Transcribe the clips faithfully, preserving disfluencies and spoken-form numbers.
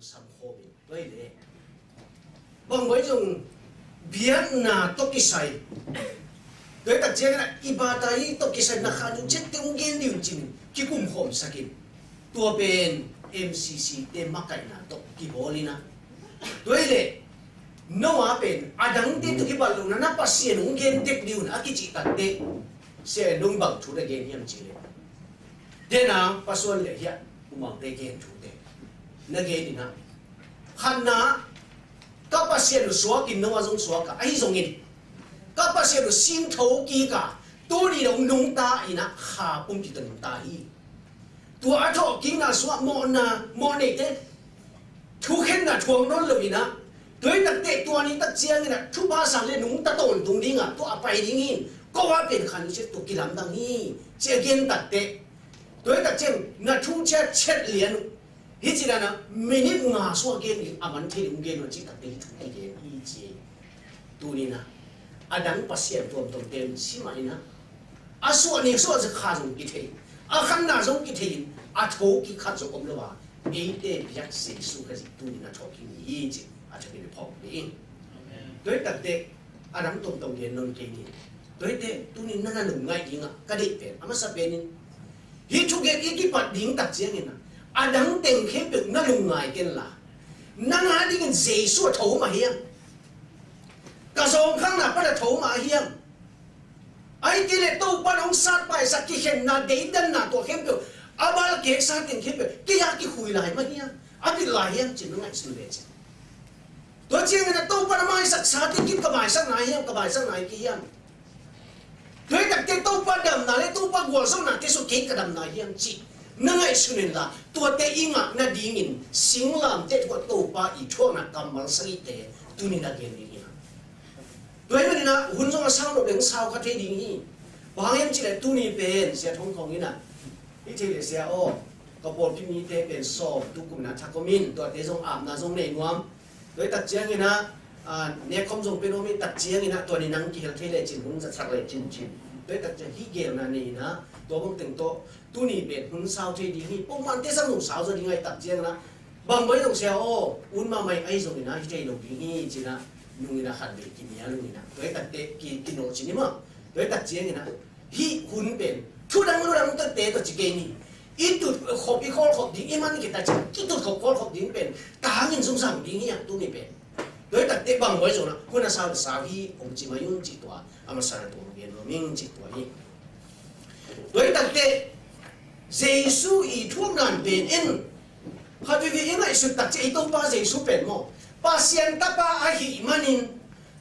Sam khawm in, tua hi leh bang boi zong biakna tawh kisai, tua hi tak ciangin ah i bata hi tawh kisai na kha tu ciat te hong gen dih un ci-in kikum khawmsak in, tua pen M C C te makaihna tawh kibawl in ah, tua hi leh Noah pen a dangte tawh kibat lohna na Pasian hong gen tek dih un a kicih tak teh, Sia Eng Dong bang thu na gen hiam cih leh, den a pasuan leh hiah, umangte gen thute na gen in ah, khatna, ka Pasian uh suak in, Noah zong suak a, ahi zongin ka Pasian uh sintho kik a, tuni dong nungta in ah kha pumpi tawh nungta hi. Tua a thawhkikna sungah mawhna, mawh neite thukhenna thuak nawn lo in ah, tua hi tak teh tua ni tak ciangin ah thupha sang leh nungta tawntung ding a, tua a pai ding hi. Ko a pen khan i ciat tua kilamdang hi, ci a gen tak teh, tua hi tak ciang na thu ciat ciat lian uh. Hih ci dan ah minute nga sungah gen ding a man thei ding hong gen uh a cih tak teh hih thu kigen hi ci. Tuni in ah a dang pasian tuamtuam pen si mah in ah, a suah nih suah za kha zong kithei, a khanna zong kithei in, a tho kik khat zong om lo a, eite biak Jesu Khazih tuni in ah thawhkik ni hi ci a thapin i phawk ding. Tua hi tak teh a dang tuamtuam gen nawn kei ni. Tua hi teh tuni in na na lungngaih ding ah ka deih pen a masa pen in, hih thugen i kipat ding tak ciangin ah a dang teng khempeuh na lungngai ken la, nang a dingin Jesu a tho mah hiam? Ka zawngkhakna pan a tho mah hiam? Ahih kei leh Topa in hong satpaisak kikhenna, deidanna tua khempeuh, a balkeksa teng khempeuh kei a kikhui lai mah hiam? A pil lai hiam ci-in na ngaihsun ve ci. Tua ciangin ah Topa in a maisak sa teng khit ka maisak nai hiam, ka maisak nai kei hiam? Tua hi tak teh Topa damna leh Topa gualzawhna teh sung kei ka damna hiam cih na ngaihsun in la, tuate i ngah nadingin singlamteh tungah Topa i thuakna kammal sagihte tuni in a gen ding hi. Tua hi manin ah hun zong a sau nop leng sau kha thei ding hi. Bang hang hiam cih leh tuni pen Sia Thong Khawng in ah, i thei leh Sia aw, ka pawlpi mite pen sawm tukum in ah thak om in, tuate zong apna zong nei nuam. Tua hi tak ciangin ah, a, nekkhawm zong pen om hi tak ciangin ah, tua ni nang kihel thei lecin, hun zat sak lecin cin. Tua hi tak ciang hih geelna nei in ah, tua bang teng tawh tuni pen hun sau thei ding hi, pongmante sam zong sau zaw ding ahih tak ciangin ah, bang boi zong Sia aw, un mahmah ahi zongin ah hih thei lo ding hi ci-in ah, nung in ah khat vei kimial ung in ah, tua hi tak teh ki, kinawh cin hi mah. Tua hi tak ciangin ah, hih hun pen thu dang lu dang tawh te tawh ci kei ni. I tut khop i khawl khop ding, i man khit tak ciang i tut khop khawl khop ding pen tangin zong zang ding hi hang tuni pen. Tua hi tak teh bang boi zong ah hun a sau le sau hi hong ci mai un cih tua a masa na tua hong gen nuam ing cih tua hi. Tua hi tak teh Jesu i thuak dan pen in, khat veve i ngaihsut tak ciang i Topa Jesu pen maw, Pasian Tapa ahih manin,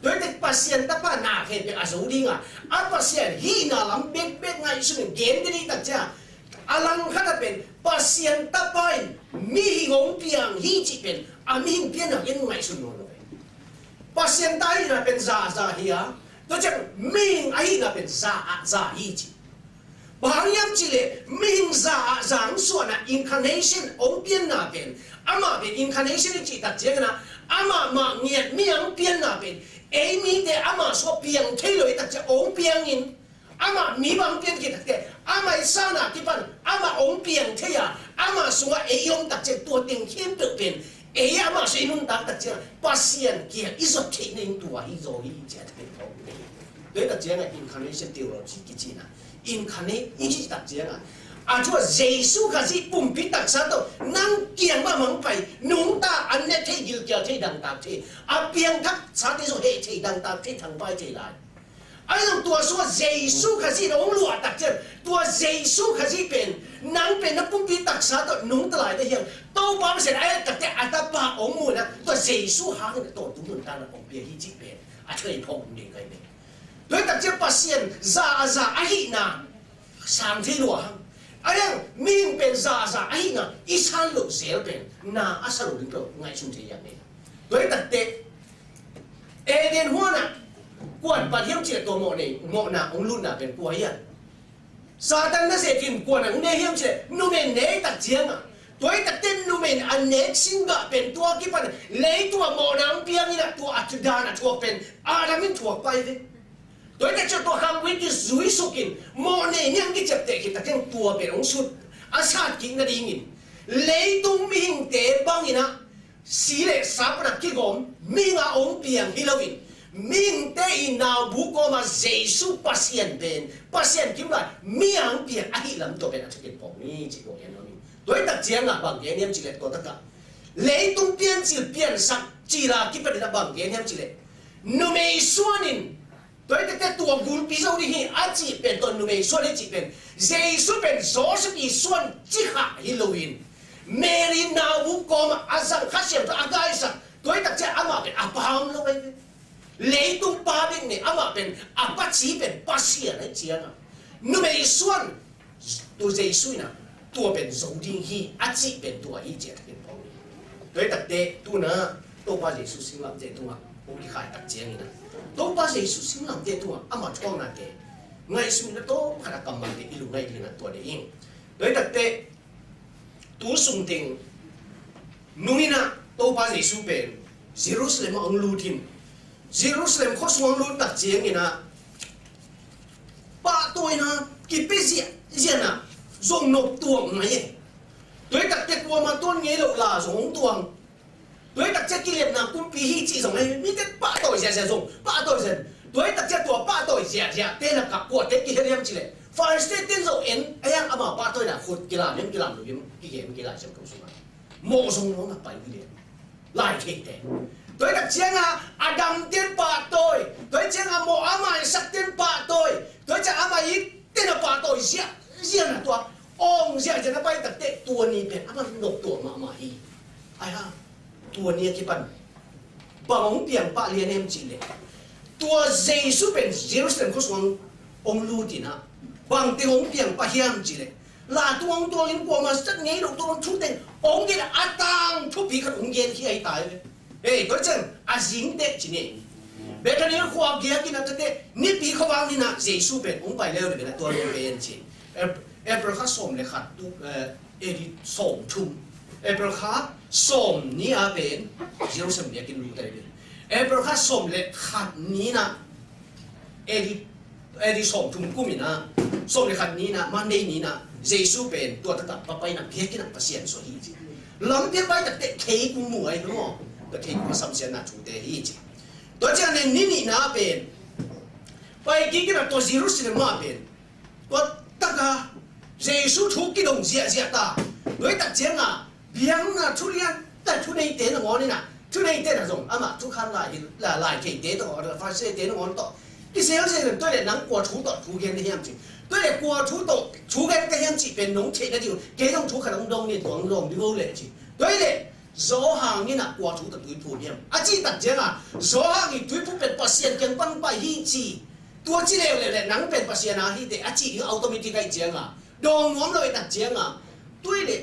tua hi teh Pasian Tapa na khempeuh a zo ding a, a Pasian hihna lam bekbek ngaihsun in gen ding hi tak ciang, a langkhat ah pen Pasian Tapa in mihing hong piang hi cih pen a mihing pianna in ngaihsun nawn lo ve. Pasian ta hihna pen za a za hi a, tua ciang mihing ahihna pen za a za hi ci. Bang hang hiam cih leh mihing za ah zangsuahna, incarnation, hong pianna pen, amah pen incarnation i cih tak ciangin ah, amah mah ngiat mi hong pianna pen, ei mite amah sungah piang thei lo i tak ciang hong piangin, amah mi bang pian khit tak teh, amah i sangna kipan amah hong piang thei a, amah sungah ei i om tak ciang tua teng khempeuh pen ei amah sungah i nuntak tak ciang Pasian kiang i zot theih nading tua hi zaw hi ci a thapin phawk ni. Tua hi tak ciangah incarnation theology kici in ah, incarnate i cih tak ciangah, a thu ah Jesu Khazih pumpi taksa tawh nang kiang mah mangpai, nungta, an ne thei, gilkial thei, dangtak thei, a piangthak sate zong heh thei, dangtak thei, thangpai thei lai. Ahi zong tua sungah Jesu Khazih in hong luah tak ciang, tua Jesu Khazih pen nang pen na pumpi taksa tawh nungta lai na hiam? Topa Pasian a et tak ciang a Tapa hong mu in ah, tua Jesu hangin a tawntung nuntakna hong pia hi cih pen a thu i phawk ding ka hi ve. Tua hi tak ciang Pasian za a za ahihna sang thei lua hang. A hiang mihing pen za a za ahihna i san loh zel pen na a sa lo ding lo ngaihsun thei hiam? Tua hi tak teh Eden huan ah kuan pan hiam cih leh tua mawh nei, mawhna hong lutna pen kua hiam? Satan na zet in kuan ah hong ne hiam cih leh numei in ne tak ciangah, tua hi tak teh numei in a nek singgah pen tua kipan leitung ah mawhna hong piang in ah, tua a thu dan a thuak pen Adam in thuak pai ve. Tua hi tak ciang tua kham wit i zuisuk in mawh nei ni hong kiciapteh khit tak ciang tua pen hong sut a sat kik nadingin leitung mihingte bang in ah kigawm, mihing a hong piang hi loin, mihingte i naubu kawmah Jesu Pasian pen, Pasian kim lai, mihing a hong piang ahih lam tua pen a thukin pawng ni cih kong gen nuam hi. Tua hi tak ciangah bang gen hiam cih leh tua takah leitung piancil piansak cil a kipanin a bang gen hiam cih leh numei suan in, tua hi takte tua gulpi zo ding hi a cih pen, tua numei suan hi cih pen, Jesu pen Joseph i suan ci kha hi loin, Mary naubu kawmah a zang, Kha Siangtho a gaisak, tua hi tak ciang amah pen a pa om lo ahi ve. Leitung pa bek nei, amah pen a paci pen Pasian ahi ciangah numei suan, tua Jesu in a tua pen zo ding hi a cih pen tua hi ci a thukin pawng ni. Tua hi takte tu-in a Topa Jesu singlamteh tungah hong kikhai tak ciangin a, Topa Jesu singlamteh tungah ama thuaknate ngaihsun in a, tawmkhat a kammalte i lungngaih dingin a tua deih ing. Tua hi takte tu sung teng nung in a Topa Jesu pen Jerusalem ah hong lut in, Jerusalem khua sung hong lut tak ciangin a, pahtawi in a kipia ziahziah in a, zong nop tuang mai e. Tua hi takte kuamah tuan ngei loh la zong hong tuang. Tua hi tak ciang kilemna kumpi hi cih zong ahi, mite pahtawi ziahziah zong pahtawi ziah. Tua hi tak ciang tua pahtawi ziahziahte lakah kuate kihel hiam cih leh, Pharisee-te in zong en a, hiang amau pahtawina khut kilam hiam, kilam lo hiam, kigen, kilai siam tong sungah mawh zong nuam a pai hi leh, lai theite. Tua hi tak ciangah a damte in pahtawi, tua hi ciangah mawh a maisakte in pahtawi, tua hi ciangah a mai-ite in a pahtawi ziahziah in a, tua awng ziahziah in a pai takte tua ni pen a man nop tuah mahmah hi. Ai ha, tua ni a kipan bang hong piang pah lian hiam cih leh, tua Jesu pen Jerusalem khua sung hong lut in a, bang teng hong piang pah hiam cih leh, la tung hong tuang in kuamah zat ngei loh tua bang thu teng hong gen a, a tangthupi khat hong gen khia hi ta hi ve. Ei, tua ciang a zing teh ci ni. Bethany khua giak in a, tate Nipi khuavak ni in a Jesu pen hong pai leuleu in a, tua lua pen ci. Ap-, April kha sawm le khat tu, eh, A D sawm thum. April kha sawm ni a pen Jerusalem biakinn lut ahi pen. April kha sawm le khat ni in a, A D, A D sawm thum kum in a, sawm le khat ni in a, Monday ni in a, Jesu pen tua takah va pai in a, biakinn ah Pasian suah hi ci. Lampi ah pai takte thei kung mu ahi maw. Tua thei kung a samsiatna thute hi ci. Tua ciang ni, ni nihna pen pai kik in a, tua Jerusalem ah pen tua takah Jesu thu kidong ziahziah ta. Tua hi tak ciangah biakna thu lian ta, thuneite nangawn in a, thuneite in a zong amah thukham lai hi, la-, lai theite tawh, Pharisee-te nangawn tawh kisel zel in, tua leh nang kua thu tawh thu gen na hiam ci. Tua leh kua thu tawh thu gen ka hiam cih pen nong theih nading uh kei zong thu khat hong dong ni, tua hong dawng ding uh leh ci. Tua hi leh Johan in a kua thu tawh tuiphum hiam a cih tak ciangah, Johan i tuiphum pen Pasian kiang pan pai hi ci. Tua ci leuleu leh nang pen Pasian a hi teh a cih ding automatic ahih ciangah, dawng nuam lo ahih tak ciangah, tua hi leh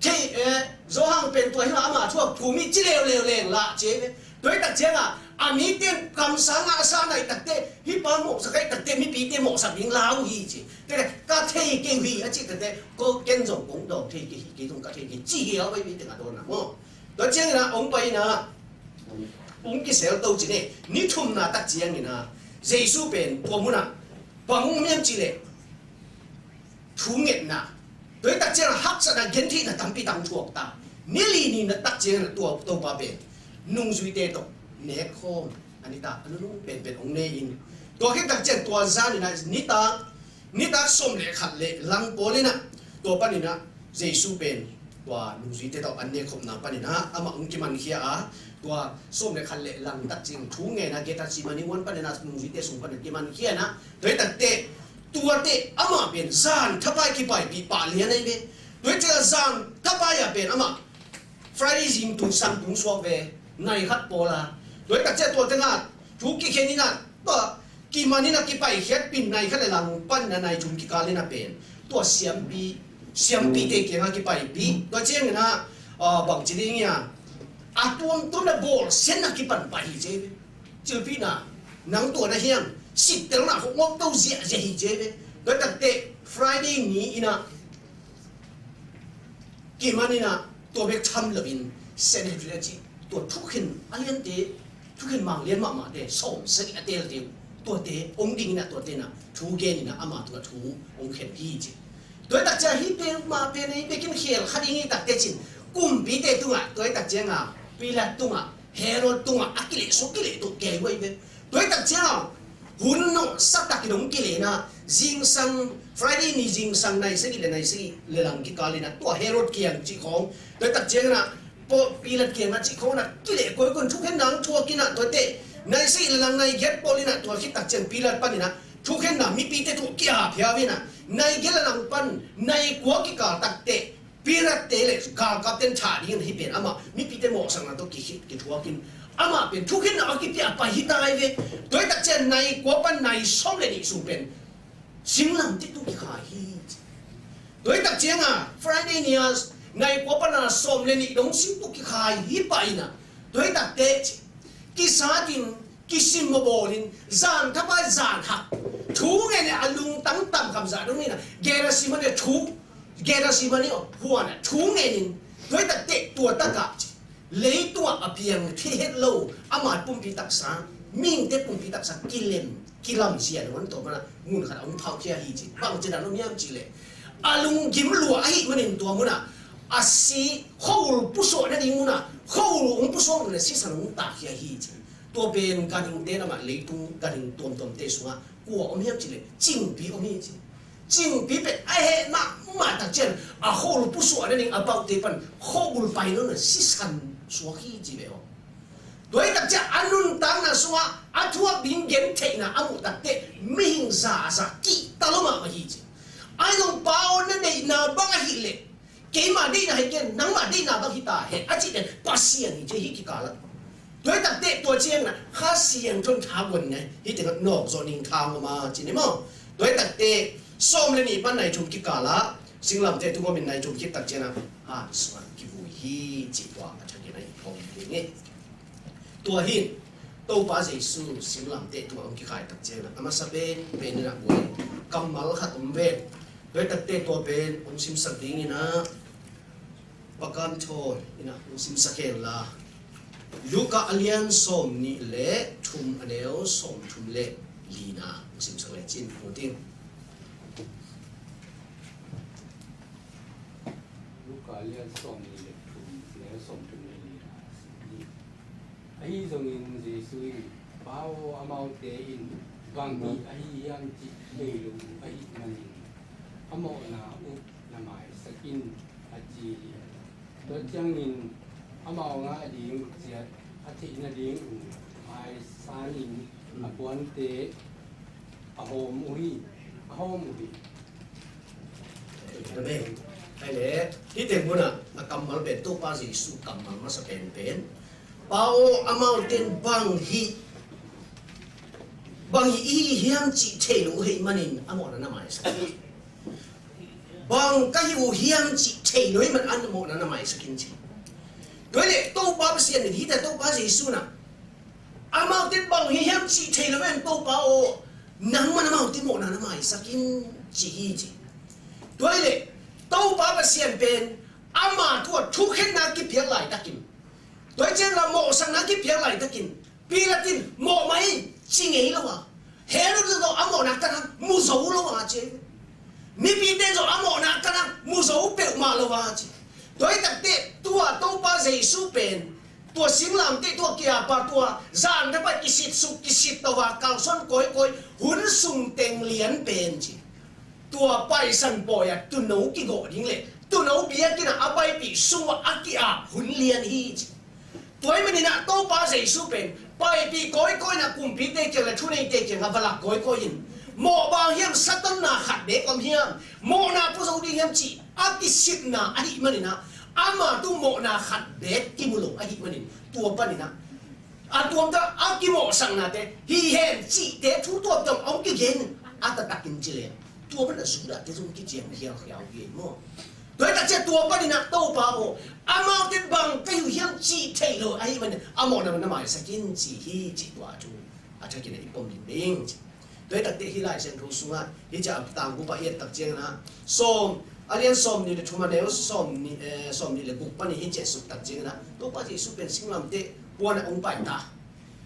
thei, eh, Johan pen tua hi a, ama thu a phum hi ci leuleu leng lah ci hi ve. Tua ahih tak ciangah a mite in kamsang a sa na ahih tak teh, hih pa mawhsak ahih tak teh mipite mawhsak ding lau hi ci. Tua leh ka thei kei uh hi a cih tak teh, ko ken zong kong dawng thei kei hi, kei zong ka thei kei ci hi a, bai mite a dawnna maw. Tua ciangin a hong pai in a, hong kisel to ci ni. Ni thumna tak ciangin a Jesu pen tua munah bang hong om hiam cih leh thu ngetna. Tua hi tak ciangin a haksatna, gentheihna tampi tak thuak ta. Ni li nihna tak ciangin a tua Topa pen nungzuite tawh nek khawm a nitak a nunung penpen hong nei in, tua khit tak ciang tua zan in a nitak, nitak sawm le khat le lang pawl in a, tua panin a Jesu pen tua nungzuite tawh an nekkhopna panin a amah hong kimankhia a, tua sawm le khat le lang tak ciang thu ngen a Gethsemane huan panin a nungzuite sung panin kimankhia in a, tua hi tak teh tuate amah pen zan thapai kipaipih pah lian ahi ve. Tua hi ciang zan thapai ah pen amah Friday zing tung sang tung suak ve, nai khat pawl a. Tua hi tak ciang tua tengah thu kikhen in a, tua kiman in a kipaikhiatpih nai khat le lang pan in a nai thum kikal in a pen tua siampi, siampite kiangah kipaipih. Tua ciangin a, ah, bang ci ding hiam, a tuamtuam le bawlsiatna kipan pai hi ci ve. Cilpihna, nang tua na hiam, sittelna khawng ngawk to ziahziah hi ci ve. Tua hi tak teh Friday ni in a kiman in a, tua bek tham loin Sanhedrin a ci, tua thukhen a liante, thukhen mang lian mahmahte, sawm sagih a telte uh, tuate hong ding in a, tuate in a thu gen in a, ama tungah thu hong khen hi ci. Tua hi tak ciang hih pen mah pen hih biakinn khel kha ding hi tak teh ci-in kumpite tungah, tua hi tak ciangah Pilat tungah Herod tungah a kilehsuak kilehtuah kei uh ahi ve. Tua hi tak ciang a hun nawhsa takin hong kilehna, zingsang, Friday ni zingsang nai sagih le nai sagih le lang kikal in ah tua Herod kiang cih khawng, tua hi tak ciangin ah Pilat kiangah cih khawng in ah kileh koikoi in thukhenna hong thuak in ah, tuate nai sagih le lang nai giat pawl in ah tua khit tak ciang Pilat panin ah thukhenna mipite thu ki-ap hiau in ah, nai giat le lang pan nai kua kikal takteh Pilatte le galkapte in thah dingin hih pen amah mipite mawhsakna tawh kikhi-, kithuakin amah pen thukhenna a kipia pai hi ta hi ve. Tua hi tak ciang nai kua pan nai sawm le nih sung pen singlamteh tungah kikhai hi. Tua hi tak ciang a Friday ni a nai kua pan a sawm le nih dong sing tungah kikhai hi pah in ah, tua hi takteh kisat in, kisim mawbawl in, zan thapai zan hak thu ngen in, a lungtang tamkham zah dong in ah Gethsemane thu, Gethsemane huan ah thu ngen in, tua hi takteh tua takah leitungah a piang thei het lo, ama pumpi taksa, mihingte pumpi taksa kilem, kilamzia lo, an tawh mana mun khat a hong phaukhia hi ci. Bang ci dan om hiam cih leh a lunggim lua ahih manin tua munah a si, khuaul pusuah nading munah, khuaul hong pusuah munah sisan hong takkhia hi ci. Tua pen ganhingte lamah leitung ganhing tuamtuamte sungah kua om hiam cih leh Cingpi om hi ci. Cingpi pen a heh mahmah tak ciang a khuaul pusuah nading a bauhte pan khuaul pai lo in ah sisan suak hi ci ve aw. Tua hi tak ciang a nuntakna sungah a thuak ding gentheihna a muh takteh mihing zaza kihta lo mahmah hi ci. Ahi zong Pa aw, na deihna bang ahih leh keima deihna hi kei, nangma deihna bang hi ta hen a cih pen Pasian hi ci hi kikal ah. Tua hi takteh tua ciangin ah Kha Siangtho in tha guan in ah hih tengah nawk zawh ning tha ngawm a ci ni maw. Tua hi takteh sawm le nih pan nai thum kikal ah singlamteh tungah om in nai thum khit tak ciangin ah han sungah kivui hi ci, tua a thakin ah i phawk ding hi. Tua hi in Topa Jesu singlamteh tungah hong kikhai tak ciangin ah a masa pen pen in ah buai kammal khat om ve. Tua hi takteh tua pen hong simsak dingin ah Pa Kam Thawn in ah hong simsak hen la, Luka a lian sawm nih le thum, a neu sawm thum le lina hong simsak le cin pu ding. Luka a lian sawm nih le thum, a neu sawm thum le lina. Ahi zongin Jesu in, Pa aw, amaute in bang hih ahi hiam cih thei lo uh ahih manin a mawhna uh na maisak in, a ci hi. Tua ciangin amau ngah ding ciat a theih nading uh maisan in a puante a hawm uh hi, a hawm uh hi. Amen. Hai le, hih teng munah a kammal pen Topa Jesu kammal masa penpen, Pa aw, amaute in bang hih, bang hih i hi hiam cih thei lo uh ahih manin a mawhna na maisak hi. Bang ka hih uh hiam cih thei lo ahih manin a mawhna na maisak in ci. Tua hi leh Topa Pasian in hih teh Topa Jesu in ah amaute bang hi hiam cih thei lo in, Topa aw, nangman amaute mawhna na maisak in ci hi ci. Tua hi leh Topa Pasian pen ama thu a thukhenna kipiak laitakin, tua hi ciang la mawhsakna kipiak laitakin Pilat in mawh mah in ci ngei lo a, Herod zong a mawhna kan hang mu zo lo a ci. Mipite zong a mawhna kan hang mu zo peuhmah lo a ci. Tua hi takteh tua Topa Jesu pen tua singlamteh tungah kikhai a, tua zan thapai kisitsuk kisitto a kalsuan kawikawi hun sung teng lian pen ci. Tua Paisan pawi a tuuno kigawh ding le tuuno biakinn ah a paipih sum ah a ki-ap hun lian hi ci. Tua ahih manin ah Topa Jesu pen paipih kawikawi in ah kumpite kiang le thuneite kiangah va lak kawikawi in, mawh bang hiam, satonna khat beek om hiam, mawhna pua zo ding hiam cih a kisitna ahih manin ah ama tung mawhna khat beek kimu lo ahih manin tua panin ah a tuamtuam a kimawhsaknate hi hen cihte thu tuamtuam a hong kigen a taktakin ci leng, tua panin ah Judahte zong kiciam khialkhiau hi maw. Tua hi tak ciang tua panin ah Topa aw, amaute bang ka hih uh hiam cih thei lo ahih manin a mawhna na maisak in ci hi ci, tua thu a thakin ah i pom ding ding ci. Tua hi takteh hih Lai Siangtho sungah hih ciang a tangkup ah i et tak ciangin ah sawm, a lian sawm nih le thum, a neu sawm nih, eh, sawm nih le guk panin hih ciang suk tak ciangin ah Topa Jesu pen singlamteh puan ah hong pai ta.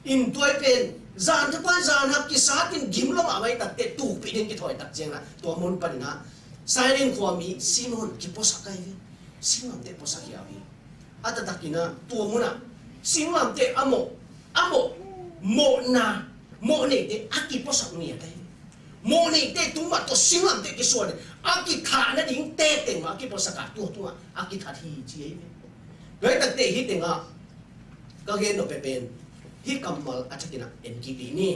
In tua hi pen zan thapai zan hak kisat in gim lo mahmah hi takteh tukpih ding kithawi tak ciangin ah tua mun panin ah Cyrene khuami Simon kipuasak ahi hi. Singlamteh puasak hi a hi. A taktakin ah tua munah Singlamteh a mawh, a mawh, mawhna, mawh neite a kipuasak ngiat ahi. Mawh neite tungmah tawh singlamteh kisuan a kithah nading tengteng mah a kipuasak a, tua tungah a kithat hi ci ahi ve. Tua hi takte hih tengah ka gen nop pen hih kammal a thakin ah en kik dih ni.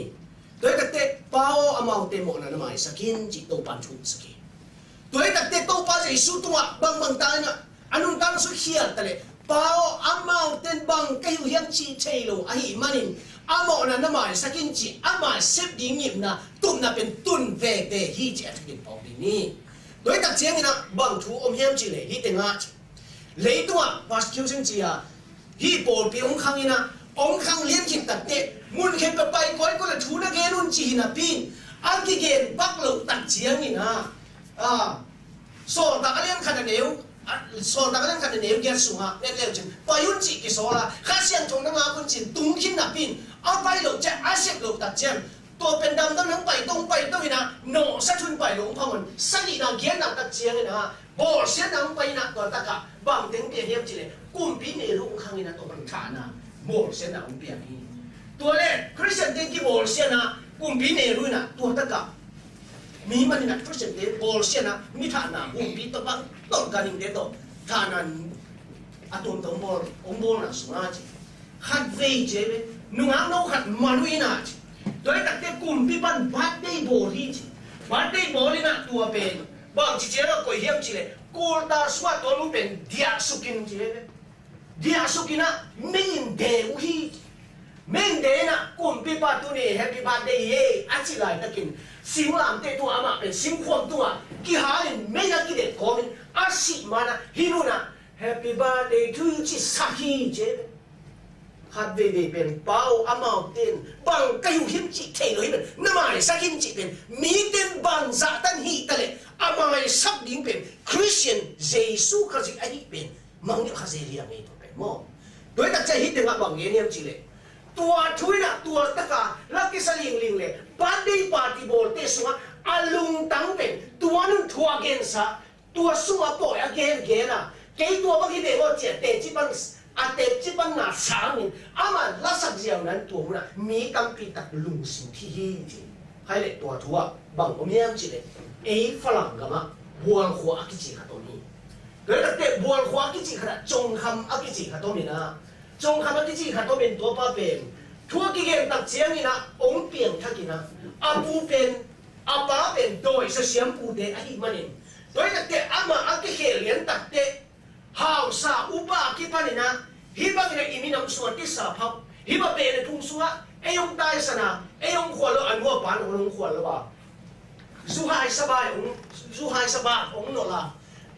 Tua hi takte, Pa aw, amaute mawhna na maisak in ci Topa'n thu sak hi. Tua hi takte Topa Jesu tungah bangbang ta in ah a nuntakna sung khial ta leh, Pa aw, amaute in bang ka hi uh hiam cih thei lo ahih manin a mawhna na maisak in ci, ama sep ding ngimna, tupna pen tun veve hi ci a thakin phawk dih ni. Tua hi tak ciangin ah bang thu om hiam cih leh hih tengah leitungah persecution ci a, hih pawlpi hong khang in ah, hong khang lian khit takte, mun khat pia pai kawikawi le thu na gen un ci hi napi in, a kigen pak loh tak ciangin ah, a, sawltak a lian khat a neu, a, sawltak a lian khat a neu giat sungah, neu leu cin, pai un cih kisawl a, Kha Siangtho na ngak un cin, tung khin napi in, a pai loh ciang, a sep loh tak ciang, tua pen damdam nang pai tong pai to in ah, nawhsa thun pai lo hong phamawh, sagihna giatna tak ciangin ah, bawlsiatna hong pai in ah, tua takah bang teng piang hiam cih leh, Kumpi Nehru hong khang in ah, tua bang thahna bawlsiatna hong piang hi. Tua leh Khristian teng kibawlsiatna Kumpi Nehru in ah, tua takah mi man in ah Khristian teng bawlsiatna, mi thahna, kumpi tawh bang tawh ganhingte tawh thahna a tuamtuam bawl, hong bawlna sungah ci. Khatvei ci ve, nungak no khat man uh in ah ci. Tua hi takte kumpi pan birthday bawl hi ci. Birthday bawl in ah tua pen bang ci ciang a koih hiam cih leh, kultar sungah tua nu pen diahsuk in ci ve. Diahsuk in ah mei in de uh hi ci. Mei in de in ah kumpipa tuni happy birthday hi a cih laitakin, singlamteh tungah amah pen singkhuam tungah kihal in mei a kidet kawm in a sih man ah hih nu in ah happy birthday to you ci sak hi ci. Khat veivei pen, Pa aw, amaute in bang ka hi uh hiam cih thei lo hi pen, na maisak in cih pen, mite in bangzah tan hih ta leh a maisak ding pen Khristian Jesu Khazih ahih pen mangngilh kha zel hi a, ngei tua pen maw. Tua hi tak ciang hih tengah bang gen hiam cih leh, tua thu in ah tua taka la kisa lingling leh birthday party bawlte sungah a lungtang pen tua nun thu a gensa, tua sungah pawi a gengen a, kei tua bang hi ve maw ci a, teci pan, a teci panna sangin amah lasak ziau nan tua hunah mi tampi tak lungsim thi hi ci. Hai leh tua thu ah bang om hiam cih leh, ei Falam gamah Bualkhua a kici khat om hi. Tua hi takte Bualkhua a kici khat ah Congkham a kici khat om in ah, Congkham a kici khat om in tua pa pen thu a kigen tak ciangin ah hong piangthak in ah, a pu pen, a pa pen dawisa siampute ahih manin, tua hi takte amah a kikhel lian takte hausa upa a kipan in ah, hih bangin ah i minam sungah kisa phak, hih bang beh le phung sungah ei hong taisan a, ei hong khual lo, a nu a pa in hong khual lo a, zuhai sabai hong, zuhai sabai hong nolh a,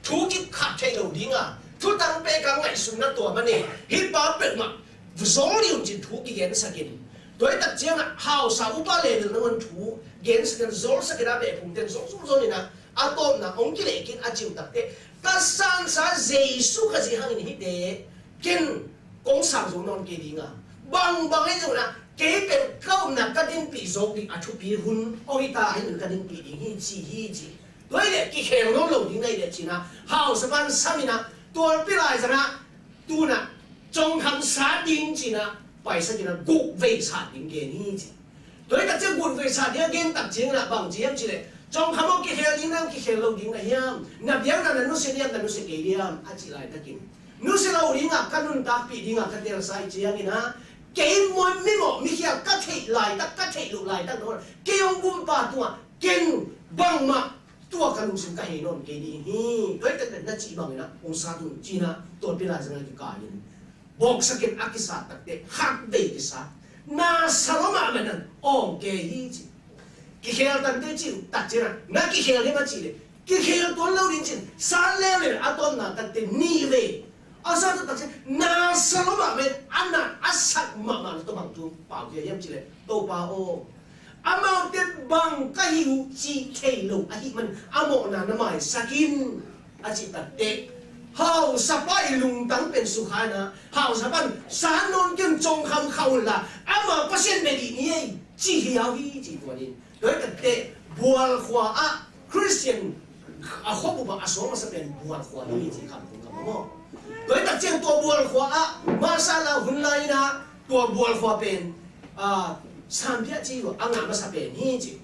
thu kikhat theih lo ding a, thutang pek a ngaihsutna tuam a nei, hih pa peuhmah zol dih un cin thu kigensak in. Tua hi tak ciangah hausa upa level nangawn thu gensak in, zolsak in a, beh phungte in zol zol zol in ah, a tawpna hong kileh kik a, cih takte ka sansa Jesu Khazih hangin hihte ken kong sang zo nawn kei ding a, bangbang ahi zongin ah kei pen ka upna ka dinpih zawk ding a thupi hun hong hi ta, hih hun ka dinpih ding hi ci hi ci. Tua hi leh kikhel nawn lo ding na hi leh ci-in ah hausa pan sam in ah, tualpi laizang ah tu-in ah Congkham sat ding ci-in ah paisak in ah guk vei sat ding gen hi ci. Tua hi tak ciang guk vei sat ding a gen tak ciangin ah bang ci hiam cih leh, Congkham aw, kikhel ding na hiam, kikhel lo ding na hiam, na biakna na nusia hiam, na nusia kei hiam a cih laitakin, nusia lo ding a ka nuntakpih ding a ka telsa hi ciangin ah, kei mawh, mi mawh mi khial ka theih laitak, ka theih loh laitak nawn, kei hong gumpa tungah ken bangmah tua ka lungsim ka hei nawn kei ding hi. Tua hi tak ciang na cih bangin ah hong sat un ci-in ah tualpi laizang ah kikai in, bawksak in a kisat takte khat vei kisat, na sa lua mahmah in ah awng kei hi ci. Kikhel tante cih uh tak ciangin ah na kikhel hiam a cih leh, kikhel tuan lo ding ci-in sat leuleu in a tawpna takte nih vei a sat uh tak ciang, na sa lua mahmah in a nat a sak mahmah na tawh bang thu pau khia hiam cih leh, Topa aw, amaute bang ka hi uh cih thei lo ahih manin a mawhna na maisak in a cih takte, hausapa i lungtang pen sukha in ah, hausapa in sat nawn kei un, Congkham khah un la, ama Pasian bia dih ni ei ci hiau hi ci tuan in. Tua hi takte Bualkhua ah Khristian a khuabup ah a suak masa pen Bualkhua hi ci, Khamtung gam ah maw. Tua hi tak ciang tua bual khua ah, masa la hun lai in ah, tua bual khua pen, a, sanbia ci uh a ngah masa pen hi ci.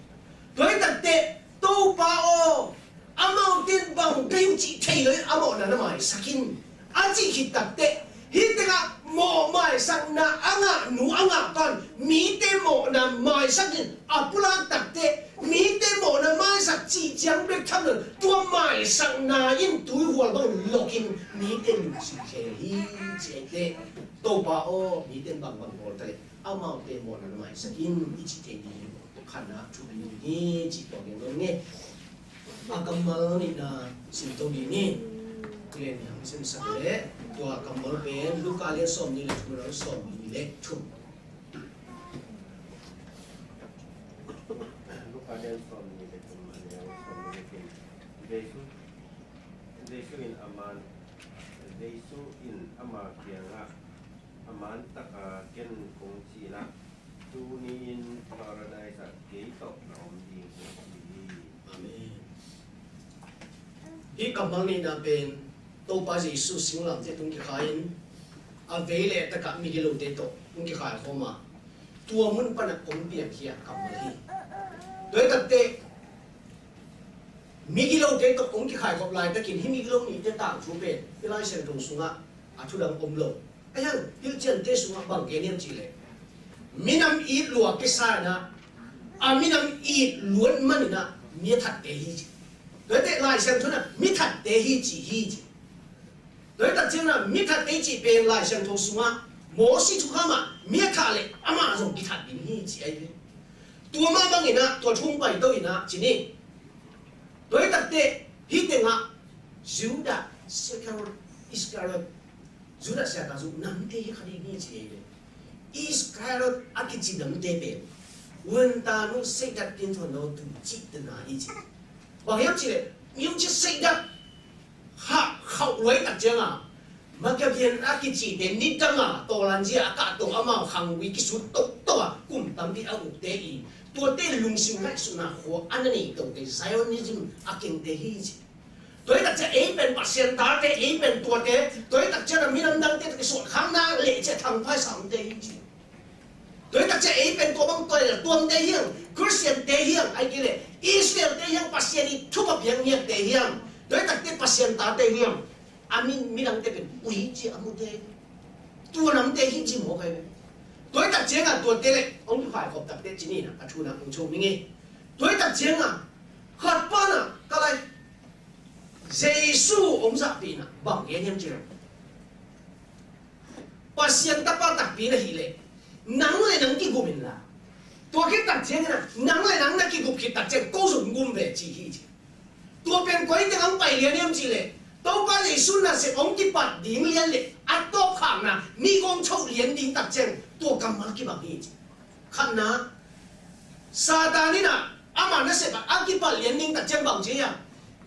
Tua hi tak teh, Topa aw, amaute in bang ka hi uh cih thei lo in a mawhna na maisak in, a cih khit tak teh, hih tengah mawh maisakna a ngah nu a ngah pan, mite mawhna maisak in a pulak tak teh, mite mawhna maisak cih ciang bek tham lo, tua maisakna in tuihual bang lok in mite lungsim khel hi ci hi teh, Topa aw, mite in bangbang bawl ta leh amaute mawhna na maisak in i cih thei ding hi. Khatna thu a nung hi cih tua gen nuam ing. A kammal nihna sim to ding hi. Tua leh ni hong simsak leh, tua kammal pen Luka lian sawmnih leh thum, nang sawmnih leh thum. Luka lian sawmnih leh thum, a neu sawmnih leh thum. Jesu, Jesu in a man, Jesu in ama kiangah, a man taka ken kong ci-in ah, tuni-in Paradise ah kei tawh na om ding hi, ci hi. Amen. Hih kammal nihna pen Topa Jesu singlamteh tung kikhai-in, a vei leh a takah migilote tawh tung kikhai khawm a, tua mun panah hong piangkhia kammal hi. Tua hi tak teh, migilote tawh hong kikhai khop laitakin hih migilo nihte tangthu pen hih Lai Siangtho sungah a thu dang om lo. Ahi hang, hilhciante sungah bang gen hiam cih leh, minam it lua kisa in ah, a minam it luat man in ah mi a thatte hi ci. Tua hi teh Lai Siangtho in ah mi thatte hi ci hi ci. Tua hi tak ciangin ah mi thatte cih pen Lai Siangtho sungah Mosi thukham ah mi a thah leh amah zong kithat ding hi ci ahi ve. Tua mah bangin ah tua thu hong paito in ah ci ni. Tua hi tak teh hih tengah Judah Iskariot, Iskariot, Judah Iskariot namte hi kha ding hi ci ahi ve. Iskariot a kici namte pen Wuntan uh Seidat Pinthon lo tu cih tena hi ci. Bang hiam cih leh, mi hong ci Seidat kha khauh luai tak ciang a, Maccabean a kicite nidang a tawlanzia a kahto amau khangui kisut toto a kum tampi a ukte i, tuate lungsim ngaihsutna khua a na nei tote Zionism a kengte hi ci. Tua hi tak ciang ei pen Pasian tate, ei pen tuate, tua hi tak ciang a minam dangte tawh kisuahkhakna leh ciah thangphai sa omte hi ci. Tua hi tak ciang ei pen tua bang tua leh tuamte hi hang, Khristiante hi hang, ahih kei leh Israelte hi hang, Pasian i thupha piak ngiatte hi hang. Tua hi tak ciang Pasian tate hi hang. A mi, midangte pen ui ci a mute. Tua namte hi ci mawk ahi ve. Tua hi tak ciang a tuate leh hong kikhai khop tak teh ci ni in ah a thu in ah hong chom ing e. Tua hi tak ciang a khat pan ah ka lai Jesu hong zahpihna bang gen hiam cih leh, Pasian Tapa takpi na hih leh nang leh nang kigup inla, tua khit tak ciangin ah nang leh nang na kigup khit tak ciang ko zong gum ve ci hi ci. Tua pen koi teng hong pai lian hiam cih leh, Topa Jesu nasep hong kipat ding lian leh a tawpkhakna mi kong choh lian ding tak ciang tua kammal kibang hi ci. Khatna, Satan in ah ama nasep ah a kipat lian ding tak ciang bang ci hiam?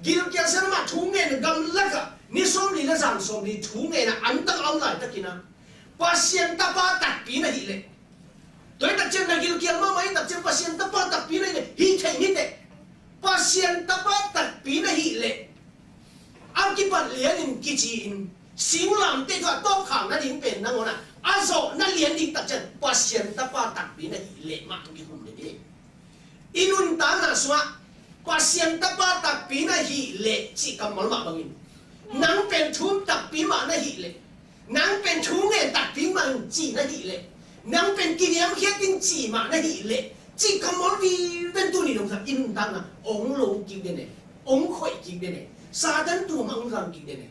Gilkial siangtho ah thu ngen, gamlak ah ni sawmli leh zan sawmli thu ngen a, an tak a om laitakin ah Pasian Tapa takpi na hih leh, tua hi tak ciang na gilkial mahmah hi tak ciang Pasian Tapa takpi na hih leh, hi thei ni teh. Pasian Tapa takpi na hih leh, a kipat lianin kici-in singlamteh tawh a tawpkhak nading pen nangawn ah a zawh na lian ding tak ciang Pasian Tapa takpi na hih leh mah tawh kikum ding hi. I nuntakna sungah Pasian Tapa takpi na hih leh cih kammal mah bangin, nang pen thu um takpi mah na hih leh, nang pen thu ngen takpi mah in cih na hih leh, nang pen kiniamkhiat in cih mah na hih leh, cih kammal vive pen tuni dong khat i nuntakna hong lo kik den e, hong khoih kik den e, Satan tua mah hong zang kik den e.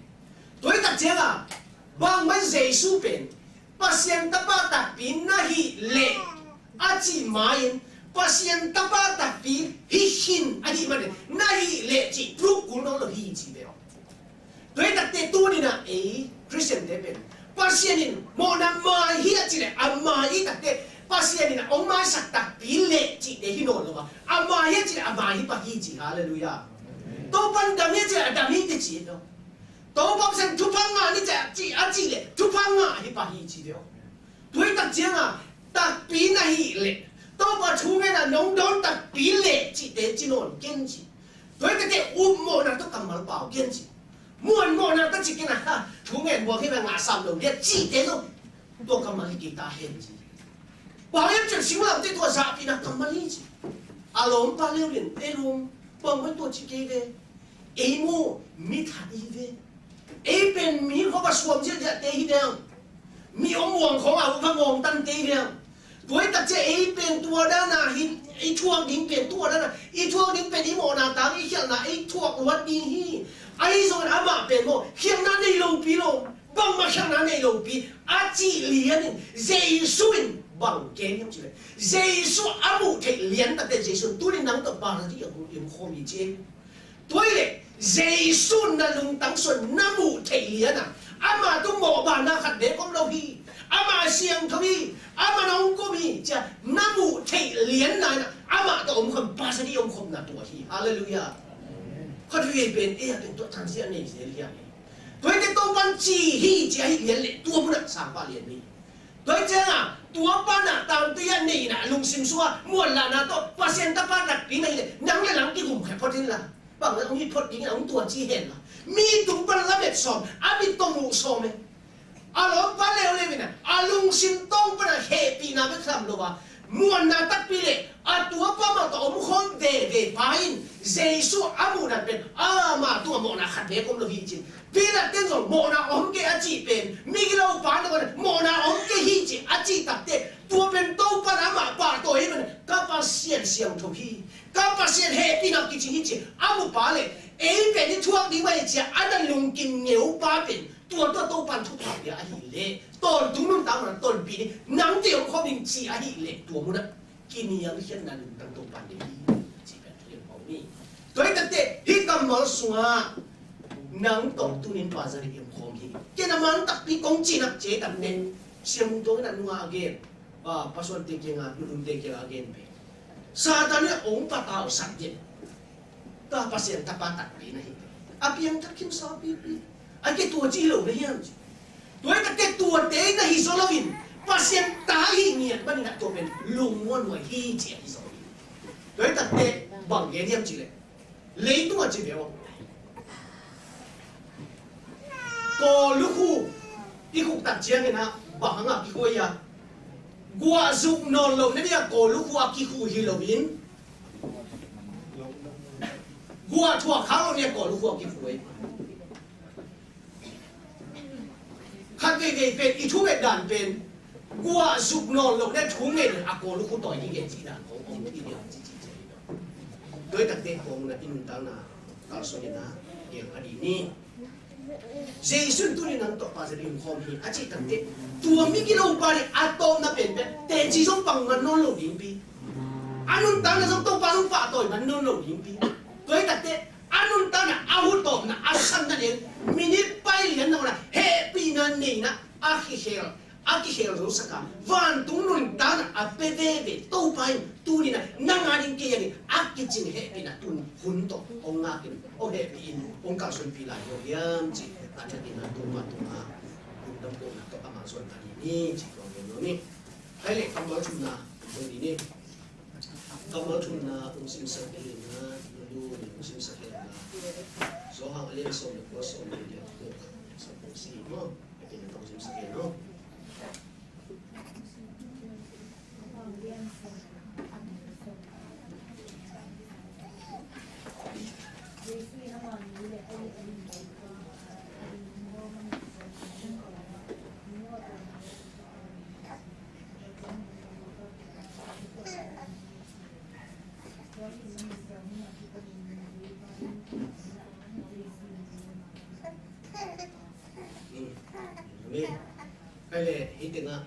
Tua hi tak ciang a, bangmah Jesu pen Pasian Tapa takpi na hih leh a cih ma-in, Pasian Tapa takpi hi khin ahih manin na hih leh cih proof kul nawn lo hi ci ve aw. Tua hi tak teh tuni-in ah ei Khristiante pen Pasian in mawhna mai hi a cih leh a mai hi tak teh, Pasian in ah hong maisak takpi leh cihte hi nawn lo a, a mai hi a cih leh a mai hi pah hi ci. Halleluiah. Topa'n dam hi a cih leh a dam hi teh ci hi lo. Topa Pasian thupha ngah ni ci a cih leh thupha ngah hi pah hi ci ve aw. Tua hi tak ciang a takpi na hih leh, Topa thu ngen a nong dawn takpi leh cihte ci nawn ken ci. Tua hi tak teh upmawhna tawh kammal pau ken ci. Muan mawhna ta cikin a, thu ngen buang hi ve, ngah sam lo dia cihte zong tua kammal hi kei ta hen ci. Bang hiam cih leh singlamteh tua zahpihna kammal hi ci. A lawmpa leuleu in ei lawm, bang mah tua ci kei ve. Ei maw mi that hi ve. Ei pen mi khua va suam ziahziahte hi ve. Mi om muang khawng a va ngawng tante hi ve. Tua hi tak ciang ei pen tua dan a hi, i thuak ding pen tua dan a, i thuak ding pen i mawhna tang, i khialhna ei thuak luat ding hi. Ahi zongin amah pen maw khialhna nei lopi lo, bangmah khialhna nei lopi a cih lianin Jesu in bang gen hiam cih leh, Jesu a muh theih lian takte Jesu in tuni nang tawh Paradis ah hong khawm hi ci. Tua hi leh Jesu na lungtang sung na muh theih lian a, ama tung mawhbana khat beek om lo hi. Ama siangtho hi. Ama na hong kum hi ci a na muh theih lian na in a, amah tawh omkhawm, Paradis omkhawmna tua hi. Halleluiah. Khat veve pen ei a pen tua thansiah nei zel hi a hi. Tua hi teh Topa'n ci hi ci a hi lian leh tua munah sangpah lian hi. Tua hi ciangin tua pan a tangtui a nei in a lungsim sungah muanlahna tawh Pasian tapa takpi na hi leh nang le nang kigumkhia phot inla. Bang hong hi phot ding in a hong tua ci hen la. Mi tung pan lamet sawm, a mit tawh muh sawm e. A lawmpa leuleu in a, a lungsim tawng pan a hehpihna bek tham lo a, muanna takpi le a tuapa mah tawh omkhawm veve pa in Jesu a muhna pen ama tungah mawhna khat beek om lo hi ci. Pilat ten zong mawhna om kei a cih pen, migilo pa na mawhna om kei hi ci a cih takte, tua pen Topa in amah pahtawi hi pen, ka Pasian siangtho hi, ka Pasian hehpihna kicing hi ci a mu pa le, ei pen i thuak ding mah hi ci a a na lungkim ngeu pa pen, tua tua Topa in thupha pia ahih leh tawntung nuntak mah tonpih ni, nang tawh omkhawm ding ci ahih leh tua munah kiniamkhiatna lungtang Topa in nei hi, ci pen thu lian pau ni. Tua hi takte hih kammal sungah nang tawh tuni in Paradis ah omkhawm hi. Ken a man takpi kong ci nak ci takte, Sia Mung Tuang in a nungah a gen, a, pasuante kiangah, nunungte kiangah a gen pen, Satan in hong patausak den. Tua Pasian tapa takpi na hi. A piangthak khinsa pipi. A kei tua ci hi lo na hiam ci. Tua hi takte tuate na hi zaw loin Pasian ta hi ngiat manin a tua pen lungmuanhuai hi ci a hi zaw hi. Tua hi takte bang gen hiam cih leh, leitungah ci ve aw. Kawl lukhu i khuk tak ciangin ah bang hangah kikhuai a, guah zuk nawn loh na dingah kawl lukhu a kikhu hi loin, guah thuak khak loh na dingah kawl lukhu a kikhuai. Khat veivei pen i thunget dan pen guah zuk nawn loh na dingah thunget a kawl lukhu tawi ding gen cih dan khong om hi liang ci ci ci. Tua hi takte kong na i nuntakna kalsuan in a gel a dih ni. Jesu in tuni nang tawh Paradis ah omkhawm hi a cih takte, tua migilo pa nih a tawpna penpen teci zong pang man nawn lo ding pi. A nuntakna zong Topa zong pahtawi man nawn lo ding pi. Tua hi takte a nuntakna, a hutawpna, a sanna lian, minit pai lian na hehpihna neihna a kikhel a kikhel zo sak a, vantung nuntakna a pia veve Topa in tuni in a nang a ding kei a ding a kicing hehpihna tun hun tawh hong ngak in, hong hehpih in, hong kalsuanpih lai hi hiam cih a ding a ding a Topa tungah lungdam kohna tawh a malsuan ta ding hi cih kong gen nuam hi. Hai leh kammal thumna hong ding hi. Kammal thumna hong simsak ding in a, na lu hong simsak ding in a, Johan a lian sawm le kua, sawm le kua, sawm le kua, sawm le kua. Amen. Hai le, hih tengah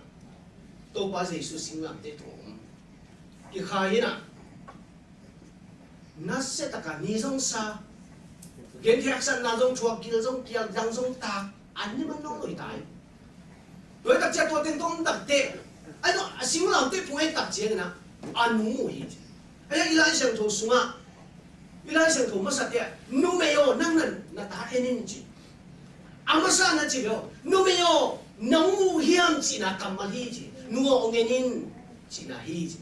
Topa Jesu singlamteh tawh om. Kikhai hi na. Nasia taka ni zong sa. Gentheih haksatna zong thuak, gil zong kial, dang zong tak. An ni man nawn lo hi ta hi. Tua hi tak ciang tua teng tawh om tak teh, a singlamteh phung en tak ciangin a, a nu mu hi ci. Ahi hang i Lai Siangtho sungah, i Lai Siangtho masa teh, numei aw, nang na na ta en in ci. A masa na ci ve aw, numei aw, nong mu hiam cihna kammal hi ci. Nu aw, ong en in cihna hi ci.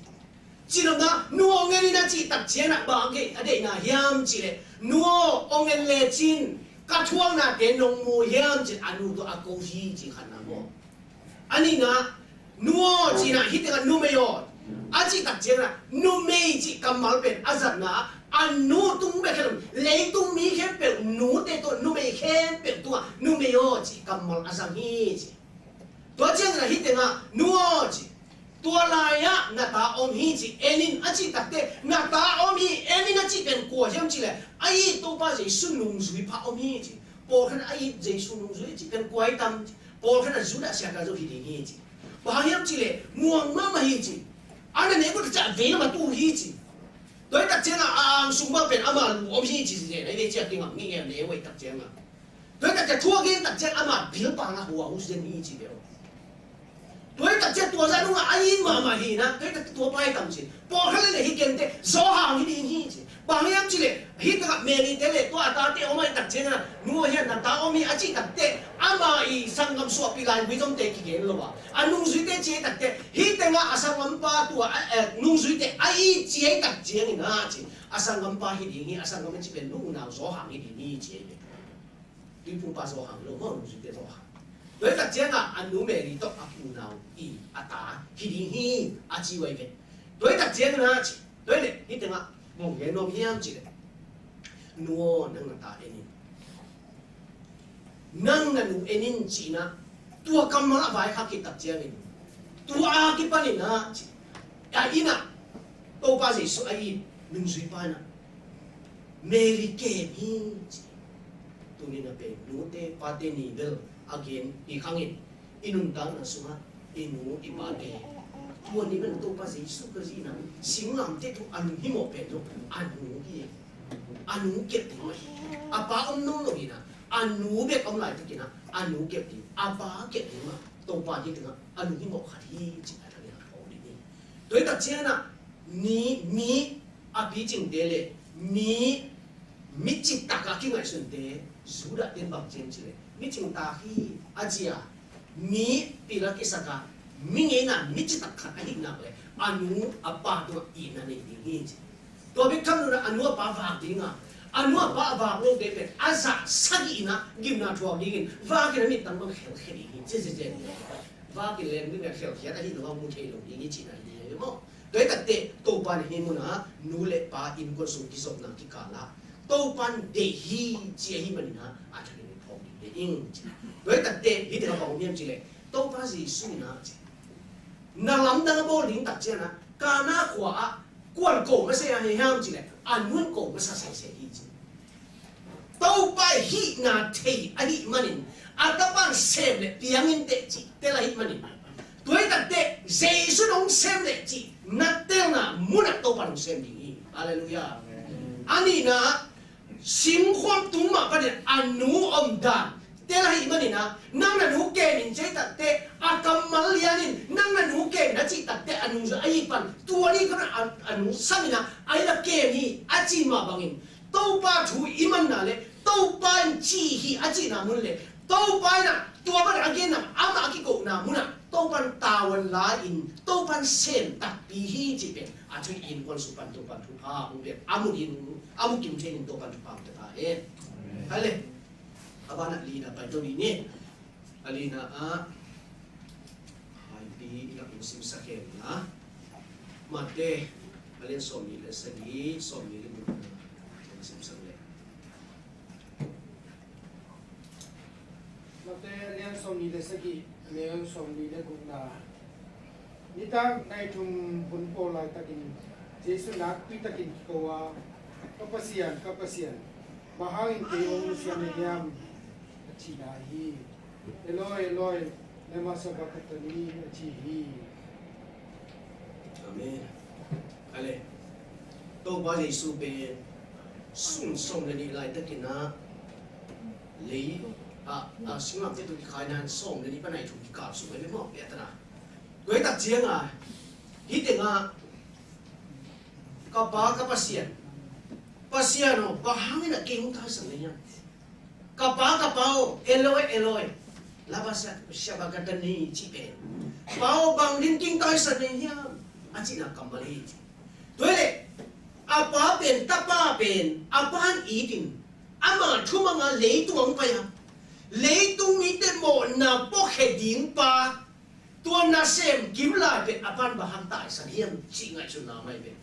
Ci lo na, nu aw, ong en in a cih tak ciangin a, bang a deihna hiam cih leh, nu aw, ong en lecin, Ka thuaknate nong mu hiam ci-in a nu tawh a ko hi ci khatna maw? A nihna, nu aw ci-in ah, hih tengah numei aw a cih tak ciangin ah, numei cih kammal pen a zatna ah a nu tung bek hi lo, leitung mi khempeuh nute tawh numei khempeuh tungah numei aw cih kammal a zang hi ci. Tua ciangin ah hih tengah nu aw ci, tua lai-ah na ta om hi ci, en in a cih takteh, na ta om hi, en in a cih pen kua hiam cih leh, a it Topa Jesu nungzui pa om hi ci. Pawlkhat a it Jesu nungzui cih pen kua hi tam ci. Pawlkhat a Judah siaka zo hi ding hi ci. Bang hang hiam cih leh muang mahmah hi ci. A na ne kua tak ciang a vei lam a tu hi ci. Tua hi tak ciangin ah a angsung bang pen ama lu om hi ci, ci zen a hi ve ci a kingam ngei ngei a ne uh a hi tak ciangin ah. Tua hi tak ciang thuak gen tak ciang ama bil pang a hua hus den hi ci ve aw. Tua hi tak ciang tua zah nungah a it mahmah hi na, tua hi tak ciang tua pa hi tam ci. Pawlkhat le le hi kei teh Johan hi ding hi ci. Bang hiam cih leh hih takah Mary te le tua a tate om a hi tak ciangin ah, nu aw hiah na ta om hi a cih takteh ama i sanggam suahpih lai wisdom te kigen lo a, a nungzuite ci a hi takteh, hih tengah a sanggampa tua, eh, nungzuite a it ci a hi tak ciangin ah ci. A sanggampa hi ding hi, a sanggam a cih pen nu unau Johan hi ding hi ci a hi ve. Tuiphumpa Johan lo maw, nungzuite Johan. Tua hi tak ciangah a nu Mary tawh a unau i a ta hi ding hi a ci uh a hi ve. Tua hi tak ciangin ah ci. Tua hi leh hih tengah bang gen nuam hiam cih leh, nu aw nang na ta en in. Nang na nu en in ci-in ah, tua kammal a vaikhak khit tak ciangin, tua a kipanin ah ci, a inn ah Topa Jesu a it nungzuipa in ah Mary kem hi ci. Tuni-in ah pen nute pate ni bel a gen hi khangin, i nuntakna sungah i nu i pate, tua ni bel Topa Jesu Khazih in ah singlamteh tungah a lunghimawh pen zong a nu hi. A nu kep ding mah hi. A pa om nawn lo hi-in ah, a nu bek om laitakin ah a nu kep ding, a pa kep ding mah Topa hih tengah a lunghimawh khat hi ci-in a thangin a phawk ding hi. Tua hi tak ciangin ah, ni, mi a picingte le mi, mi citak a kingaihsunte, Judah ten bang ci hiam cih leh, mi cingtak hi a ci a, mi pil a kisak a, mi ngeina mi citak khat ahih nak leh a nu a pa tungah itna nei ding hi ci. Tua bek tham lo-in ah a nu a pa vak ding a, a nu a pa a vak lote pen a zah sagih in ah gimna thuak dingin vak in a mittang bang khelkhia ding hi ci, ci, ci. Vak in leng ding a khelkhiat ahih lo a mu thei lo ding hi cihna hi ding hi maw? Tua hi takteh Topa in hih munah nu le pa innkuan sung kizopna kikal ah Topa in deih hi ci ahih manin ah a thakin i phawk ding hi ing ci. Tua hi takteh hih tengah bang om hiam cih leh, Topa Jesu in ah ci, na lamdang a bawl ding tak ciangin ah Kana khua ah kuan ko masa a hi hiam cih leh, a nu in ko masa sese hi ci. Topa i hihna thei ahih manin, a Tapa in sem le piang in teh cih tel ahih manin, tua hi takteh Jesu in hong sem le cih na telna munah Topa in hong sem ding hi. Halleluiah. A nihna, simkhuam tung mah panin a nu omdan tel ahih manin ah, nang na nu kem in ci a hi takteh, a kammal lian in nang na nu kem in a cih takteh, a nungzui a hi pan tua ni khat a, a nu sam in ah a inn ah kem hi a ci mah bangin, Topa thu i manna le Topa in ci hi a cihna mun le Topa in ah tua pan a genna, amah a kikohna munah Topa in tavuan la-in Topa in sem takpi hi cih pen a thu i innkuan sung pan Topa in thupha hong pia, a mu in, a mu kim thei in Topa in thupha hong pia ta hen. Hai le. A banah lina pai to dih ni. A lina ah Haipi i nak hong simsak hen la. Mate a lian sawmnih le sagih, sawmnih le gukna hong simsak le. Mate a lian sawmnih le sagih, a neu sawmnih le gukna. Nitak nai thum hun pawl laitakin Jesu nakpi takin kiko a, "Ka Pasian, ka Pasian, bang hangin kei hong nusia na hiam?" a cih lai hi. "Eloi, Eloi, lema sabakthani?" a ci hi. Amen. Ale. Topa Jesu pen sung sawm le nih laitakin ah lei, a, a, singlamteh tawh kikhai nan sawm le nih pan nai thum kikal sung a hi mawk pia ta na. Tua hi tak ciangin, hih tengah, "Ka Pa, ka Pasian, Pasian aw, bang hangin a kei hong taisan na hiam? Ka Pa, ka Pa aw, Eloi, Eloi, lama sabakthani?" cih pen, "Pa aw, bang dingin kei hong taisan na hiam?" a cihna kammal hi. Tua hi leh, a pa pen, tapa pen, a pa in it in, Ama thumang a leitung hong pai a, leitung mite mawhna puakkhia ding pa, tua nasem kim lai pen a pa'n bang hang taisan hiam cih ngaihsutna mai ve.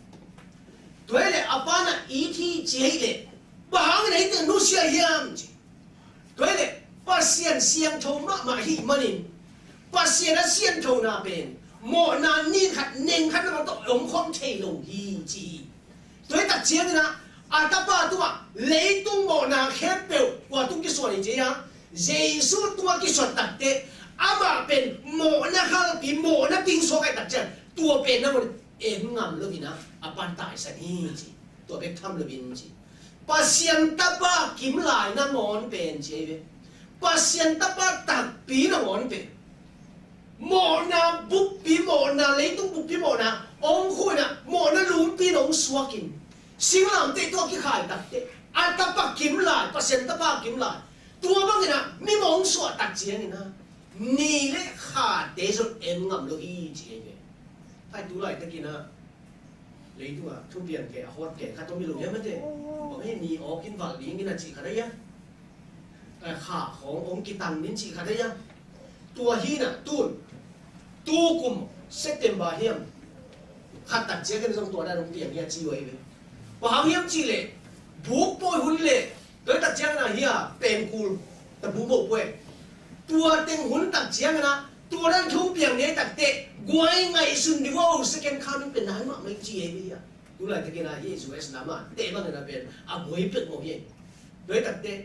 Tua hi leh a pa'n a it hi ci hi leh, bang hangin a hihte nusia hiam ci. Tua hi leh Pasian siangtho mahmah ahih manin, Pasian a sianthona pen mawhna ni khat neng khat na tawh om khawm thei lo hi ci hi. Tua hi tak ciangin ah, a tapa tungah leitung mawhna khempeuh kua tung kisuan hi ci a, Jesu tungah kisuan takteh, amah pen mawhna khalpi, mawhna pingsuak ahih tak ciang, tua pen nangawn en ngam lo in ah, a pa'n taisan hi ci. Tua bek tham lo in ci. Pasian tapa kim lai nangawn pen ci hi ve. Pasian tapa takpi nangawn pen mawhna buppi, mawhna leitung buppi, mawhna hong khuh in ah, mawhna lumpi in hong suakin, singlamteh tungah kikhai takteh, a tapa kim lai, Pasian tapa kim lai, tua bangin ah mi mawh hong suah tak ciangin ah, ni le khate zong en ngam lo hi ci hi ve. Thai tu laitakin ah, leitungah thupiang kei a hawt kei khat om hi lo hiam mate. Bang hi ni awk in valh ding in a cih khat ahi a. Kha khawng hong kitang ding cih khat ahi a. Tua hi na tun, tu kum September hiam, khat tak ciangin zong tua dan hong piang hi a ci uh ahi ve. Bang hang hiam cih leh, buk pawi hun leh, tua tak ciangin ah hi a, pengkul, tabu moh puai. Tua teng hun tak ciangin ah, tua dan thu piang ni takteh, guai ngaihsun dih uh, second coming pen nai mahmah hi ci hi ve hi a. Tu laitakin ah hi U S lam ah teh bangin ah pen a buai pek mawk hi. Tua hi takteh,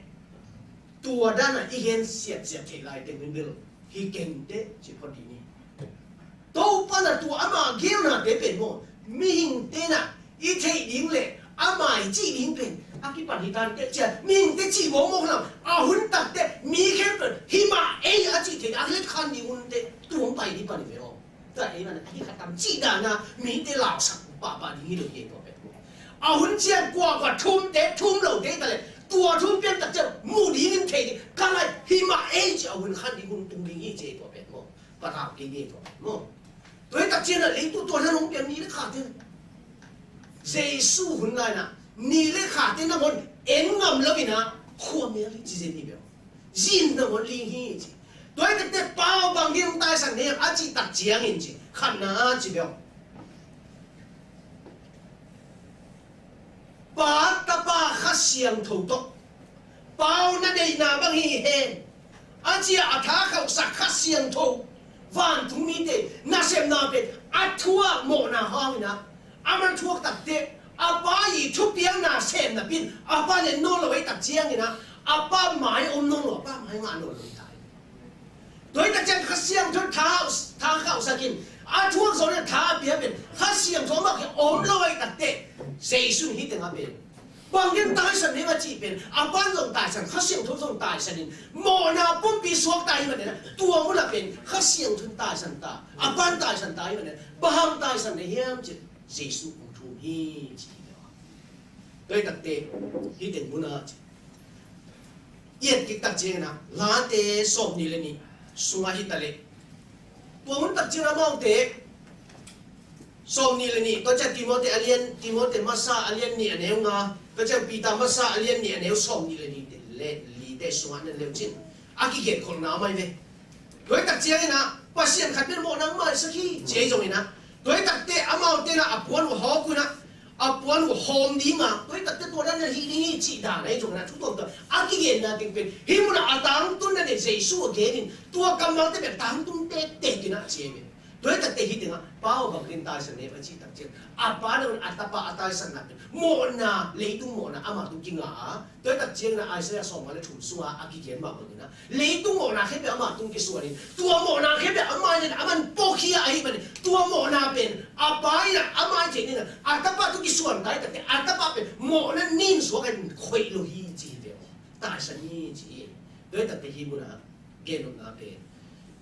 tua dan ah i gen siatsiat theih lai teng min bil hi keng teh ci phot dih ni. Topa na tua ama geelnate pen maw, mihingte na i theih ding le ama i cih ding pen a kipan hi tan teh cia, mihingte cih mawkmawk lam a hun takteh mi khempeuh hi mah ei a cih theih a let khan ding hun teh tu hong pai dih pan hi ve aw. Tua ei man a hi kha tam cih dan a mite lausak pahpah ding hi lo hi tua pen. A hun ciang kuakua thumte thum lote ta le tua thum pian tak ciang mu ding in thei ding ka lai hi mah ei ci a hun khan ding hun tung ding hi ci tua pen maw. Patau kei ding tua pen maw. Tua hi tak ciang a leitung tua nan hong pian ni le khate Jesu hun lai na ni le khate nangawn en ngam lo in a khua mel hi ci zen hi bel. Zin nangawn ling hi ci. Tua hi takteh pau bang hi hong taisan hi a cih tak ciangin ci. Khatna a ci bel. Pa, Tapa, Kha Siangtho tawh pau na deihna bang hi hen a ci a, a tha khauhsak Kha Siangtho vantung mite nasepna pen a thuak mawhna hangin a, a man thuak takteh a pa i thupiakna sem napi in a pa nen nawn lo ahih tak ciangin a, a pa mai om nawn lo, a pa mai ngah nawn lo hi ta hi. Tua hi tak ciang Kha Siangtho tha, tha khauhsak in a thuak zawh in tha a pia pen Kha Siangtho amah kiang om lo ahih takteh Jesu in hih tengah pen bang gen taisan ding a cih pen a pa'n zong taisan, Kha Siangtho zong taisan in mawhna pumpi suak ta hi manin a, tua munah pen Kha Siangtho in taisan ta, a pa'n taisan ta hi manin a, bang hang taisan ding hiam cih Jesu kong thum hi ci hi. Tua hi takteh hih teng munah ci i et kik tak ciangin a, Late sawmnih le nih sungah hi ta leh, tua hun tak ciangin amaute sawmnih le nih, tua ciang Timote a lian, Timote masa a lian nih a neu nga, tua ciang Peter masa a lian nih a neu sawmnih le nih te le lite sungah na leu cin a kigenkholhna a mai ve. Tua hi tak ciangin a Pasian khat pen mawhna maisak hi ci ahi zongin a, tua hi takteh amaute na a puan uh hawk uh in a, a puan uh hawm ding a, tua hi takteh tua dan na hih ding hi cih dan ahi zongin a, thu tuamtuam a kigenna teng pen hih munah a tangtun na ne Jesu a gen in tua kammalte pen tangtun tektek in a ci ahi ve. Tua hi takteh hih tengah Pa aw bang din taisan ne a cih tak ciang a Pa nangawn a Tapa a taisanna pen mawhna, leitung mawhna amah tung kinga a, tua hi tak ciangin a Isaiah sawmnga le thum sungah a kigen mah bangin a leitung mawhna khempeuh amah tung kisuan in, tua mawhna khempeuh amah in a man pawkhia ahih manin tua mawhna pen a Pa in a amah in thei ning a, a Tapa tung kisuan ta hi takteh a Tapa pen mawhna nin suak in khoih lo hi ci hi ve aw. Taisan hi ci hi. Tua hi takteh hih munah gennopna pen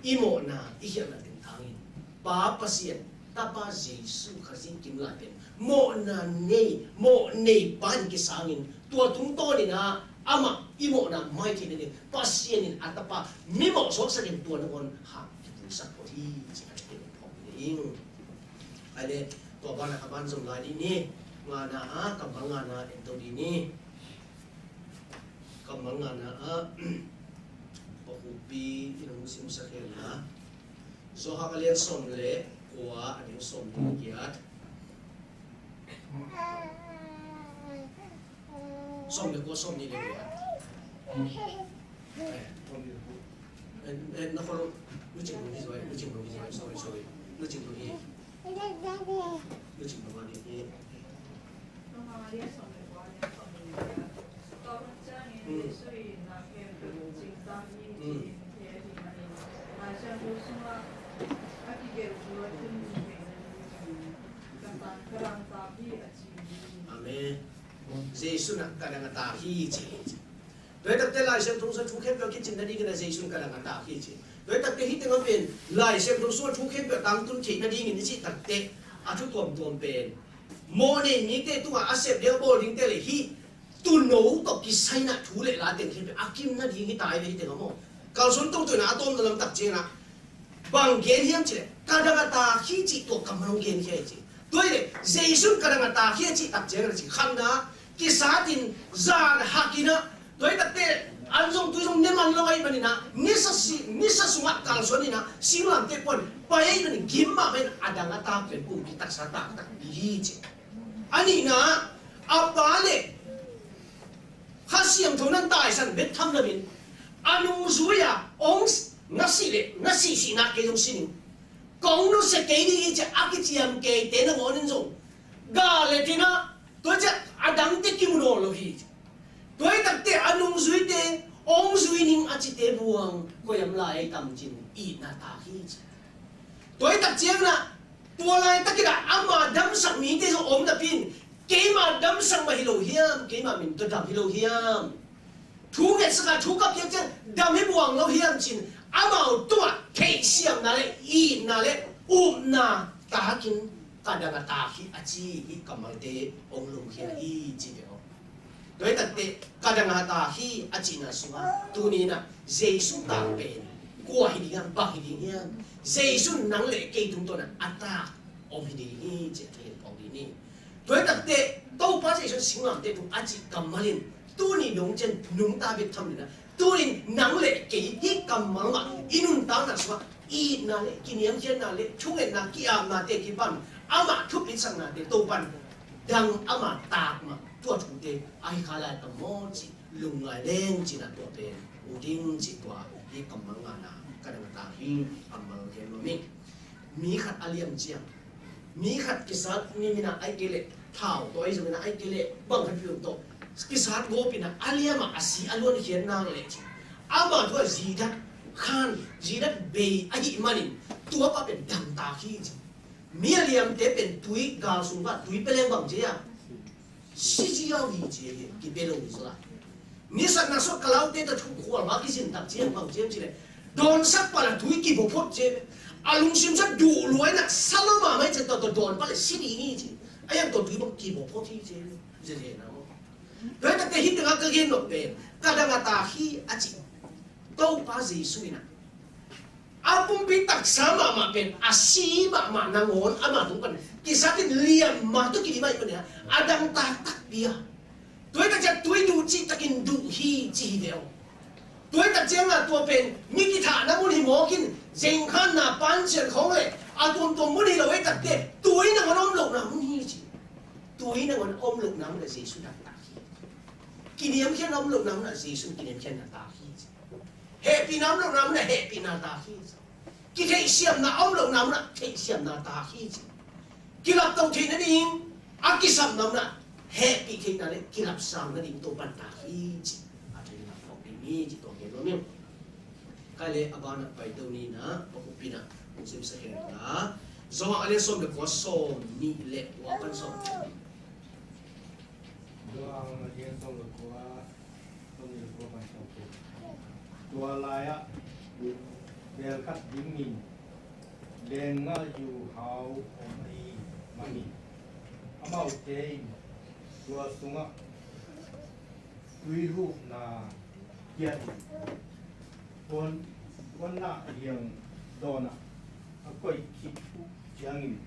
i mawhna i khialhna teng thangin Pa Pasian, Tapa Jesu Khazih kim lai pen mawhna nei, mawh nei Pa in kisangin tua tungtawnin a amah i mawhna mai theihna ding Pasian in a Tapa mi mawh suaksak in tua nangawn hang kipulsak phot hi ci a thei phawk ding. Ai le tua banah a ban zong lai dih ni, ngana a kammal ngana ento dih ni. Kammal ngana ah, Pakhupi in hong simsak hen la, Johan a lian sawm le kua, a neu sawm ni le giat. Sawm le kua, sawm ni le giat. Eh, eh, eh, na kholo, lu cing lu hi zoi, lu cing lu hi zoi, sorry, sorry. Lu cing lu hi. Lu cing lu hi. Amen. Jesu in ka dang a tak hi ci. Tua hi takte Lai Siangtho sung thu khempeuh a kicin nadingin ah Jesu in ka dang a tak hi ci. Tua hi takte hih teng a pen Lai Siangtho sung thu khempeuh a tangtun theih nadingin i cih takte a thu tuamtuam pen mawhnei mite tungah a sep ding a bawl dingte le hih tuuno tawh kisai in ah thu le la teng khempeuh a kim nading hi ta hi ve hih teng a maw. Kalsuan tawh tua in ah a tawmna lam tak ciangin ah bang gen hiam cih leh, ka dang a tak hi cih tua kammal hong genkhia hi ci. Tua hi leh Jesu in ka dang a tak hi a cih tak ciangin a ci. Khatna, kisat in, zan hak in ah, tua hi takte an zong tui zong ne man lo ahih manin ah, nisa si, nisa sungah kalsuan in ah, singlamteh pan pai ahih manin gim mahmah in a dang a tak pen pumpi taksa taktak hi ci. A nihna, a pa le Kha Siangtho in ah taisan bek tham loin a nungzui a hong na sih leh na sih sihna kei zong si ning, kong nusia kei ding hi ci a kiciam keite nangawn in zong gal le tina, tua ciah a dangte kimu nawn lo hi. Tua hi takte a nungzuite hong zui ning a cite buang koi am lai ei tam cin itna tak hi ci. Tua hi tak ciangin ah tua laitakin ah ama damsak mite zong om napi in, keima damsak mah hi lo hiam, keima min tua dam hi lo hiam, thu ngetsak a thu ka piak ciang dam hi buang lo hiam cin, amau tungah theihsiamna le itna le upna takin ka dang a tak hi a ci hi kammalte hong lungkhia hi ci ve aw. Tua hi takte ka dang a tak hi a cihna sungah tuni in ah Jesu tak pen kua hi ding hiam, bang hi ding hiam? Jesu in nang le kei tungtawn ah a tak om hi ding hi ci a thei phawk ding hi. Tua hi takte Topa Jesu in singlamteh tung a cih kammal in tuni dong ciang nungta bek tham in ah, tuni in nang le kei hih kammal mah i nuntakna sungah itna le kiniamkhiatna le thungetna ki-apnate kipan amah thupitsaknate Topa in dang ama tak mah tua thute ahi kha lai ka maw cih lungngai leng cih in ah tua pen ut ding cih tua hi kammal ngana ka dang a tak hi kammal gen nuam hi. Mi khat a liam ciang, mi khat kisat mi min ah ahih kei leh thau tawh ahi zongin ah ahih kei leh bang khat pi tawh kisat gawp in ah a liam ah a si a luan khiat nak leh cih, ama tua zidat khan zidat bei ahih manin tua pa pen dang tak hi cih. Mi a liamte pen tui gal sung pan tui pia leng bang ci a, si ziau hi ci hi, kipia lo hi zaw lai. Nisatna sung kalaute tawh thu khual ma kizin tak ciang bang ci hiam cih leh dawnsak pan a tui kibaw phot ci hi. A lungsim sung duh lua in ah sa lo mahmah hi ci, tua tawh dawn pan le si ding hi ci. A hiang tawh tui bang kibaw phot hi ci hi. Zia zia na maw. Tua hi takte hih tengah ka gen nop pen ka dang a tak hi a cih Topa Jesu in ah a pumpi taksa mahmah pen a si mahmah nangawn ama tung pan kisat in liam mah tawh kidim ahih manin a dang tak takpi a. Tua hi tak ciang tui duh cih takin duh hi ci hi ve aw. Tua hi tak ciangin tua pen mi kithahna mun hi mawk in zengkhanna pancian khawng le a tuamtuam mun hi lo hi takte tui nangawn om lohna mun hi ci. Tui nangawn om lohna mun ah Jesu dang tak hi. Kiniamkhiatna om lohna mun ah Jesu kiniamkhiatna tak hi ci. Hehpihna om lohna mun ah hehpihna tak hi ci. Kitheihsiamna om lohna mun ah theihsiamna tak hi ci. Kilapto theih nading a kisapna mun ah hehpih theihna le kilapsang nading Topa in tak hi ci. A thei na phawk ding hi ci tua gen nuam hi. Kai le a banah pai to ni na pakhupi na hong simsak hen la. Johan a lian sawm le kua, sawm nih le kua pan sawm. Johan a lian sawm le kua, sawm nih le kua pan sawm. Tua lai-ah beel khat dingin leenggah yuhau om ahih manin amaute in tua sungah tuihupna piak in, puan, puannak liang dawnah a koih khit uh ciangin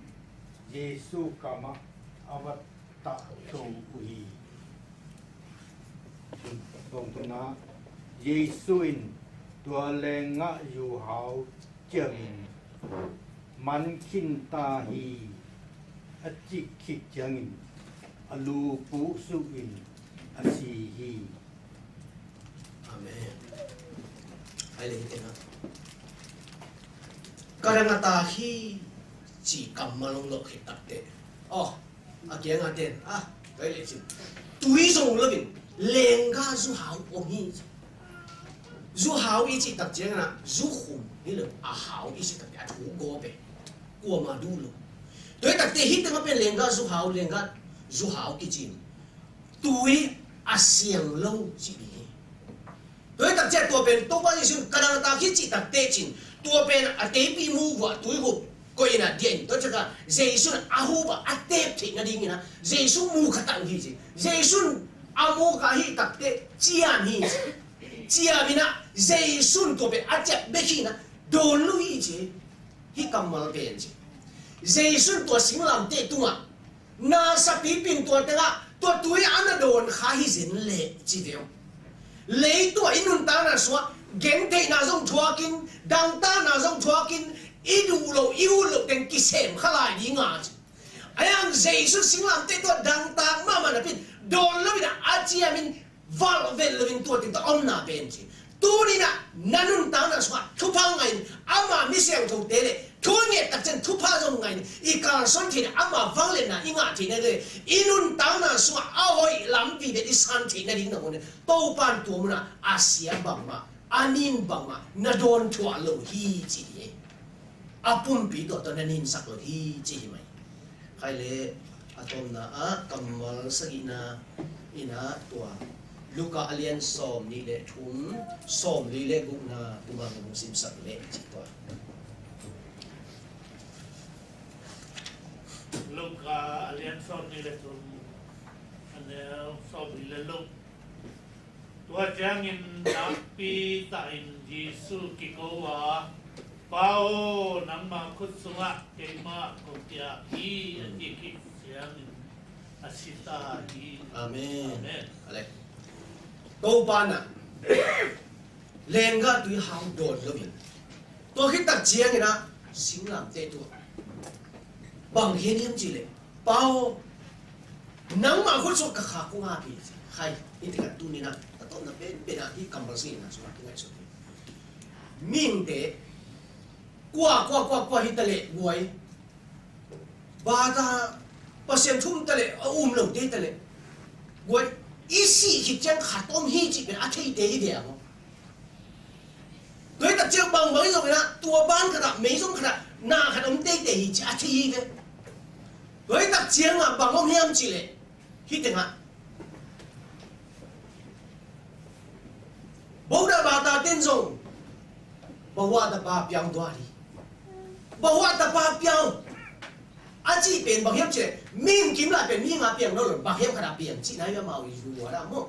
Jesu kamah a va tahto uh hi. Sawm thumna, Jesu in tua lenggah zuhau ciangin, "Man khin ta hi," a cih khit ciangin a lu puhsuh in a si hi. Amen. Ai le hi tena. Ka dang a ta hi ci kammal hong lawh khit takteh, aw, a kianga ten, a, kai le cin, tui zong loin lenggah zuhau om hi. Zuhau i cih tak ciangin ah, zukhum hi lo, a hau i cih takteh a thu gawp e, kuama duh lo. Tua hi takteh hih tengah pen lenggah zuhau, lenggah zuhau kici in, tui a siang lo cih ding hi. Tua hi tak ciang tua pen Topa Jesu in ka dang a ta hi cih takteh cin, tua pen a teipi mu vua tui hup koih in a diah in, tua ciang a Jesu in a hup a a tep theih nadingin a Jesu mu kha tak hi ci. Jesu in a mu kha hi takteh ciam hi ci. Ciam in a Jesu in tua pen a ciap bek hi in a dawn lo hi ci. Hih kammal pen ci. Jesu in tua singlamteh tungah na sapipi in tua tengah tua tui a na dawn kha hi zen leh ci ve aw. Leituah i nuntakna sungah gentheihna zong thuakin, dangtakna zong thuakin, i duh loh, i ut loh teng kisem kha lai ding a ci. Ahi hang Jesu singlamteh tua dangtak mahmah napi in dawn lo in a, a ciamin valh vel loin tua teng tawh a omna pen ci. Tuni in a na nuntakna sungah thupha ngah in, ama mi siangthote le thu nget tak ciang thupha zong ngah in, i kalsuan theihna ama vangliatna i ngah theihna le i nuntakna sungah a hoih lampi pen i san theihna ding na hun in Topa in tua munah a sia bangmah, a nin bangmah na dawn thuah lo hi ci hi. A pumpi tua tawh na ninsak lo hi ci hi mai. Khai le a tawpna ah kammal sagihna in a tua Luka a lian sawm nih le thum, sawm li le gukna kuman hong simsak le ci tua. Luka a lian sawm nih le thum, a neu sawm li le guk. Tua ciangin nakpi takin Jesu kiko a, "Pa aw, nangma khut sungah keimah kong piak hi," a ci khit ciangin a si ta hi. Amen. Amen. Ale. Topa in a lenggah tui hau dawn loin, tua khit tak ciangin a singlamteh tua bang gen hiam cih leh, "Pa aw, nangma khut sungah ka kha kong ap hi," ci. Khai, hih tengah tuni in a a tawpna penpen ah hih kammal sagihna sungah kingaihsut hi. Mihingte kua, kua, kua, kua hi ta leh guai, bata, Pasian thu um ta leh, a um lote hi ta leh guai, i sih khit ciang khat om hi cih pen a theite hi ve aw. Tua hi tak ciang bangbang hi zongin a, tua ban khat ah, mei zong khat ah, na khat om teitei hi ci a thei hi ve. Tua hi tak ciang a bang om hiam cih leh, hih tengah Buddha bata ten zong, "Bawa tapa piang tua di." "Bawa tapa piang" a cih pen bang hiam cih leh, mihing kim lai pen mihing a piang lo lo, bang hiam khat a piang cihna hi ve, amau i zua dah maw.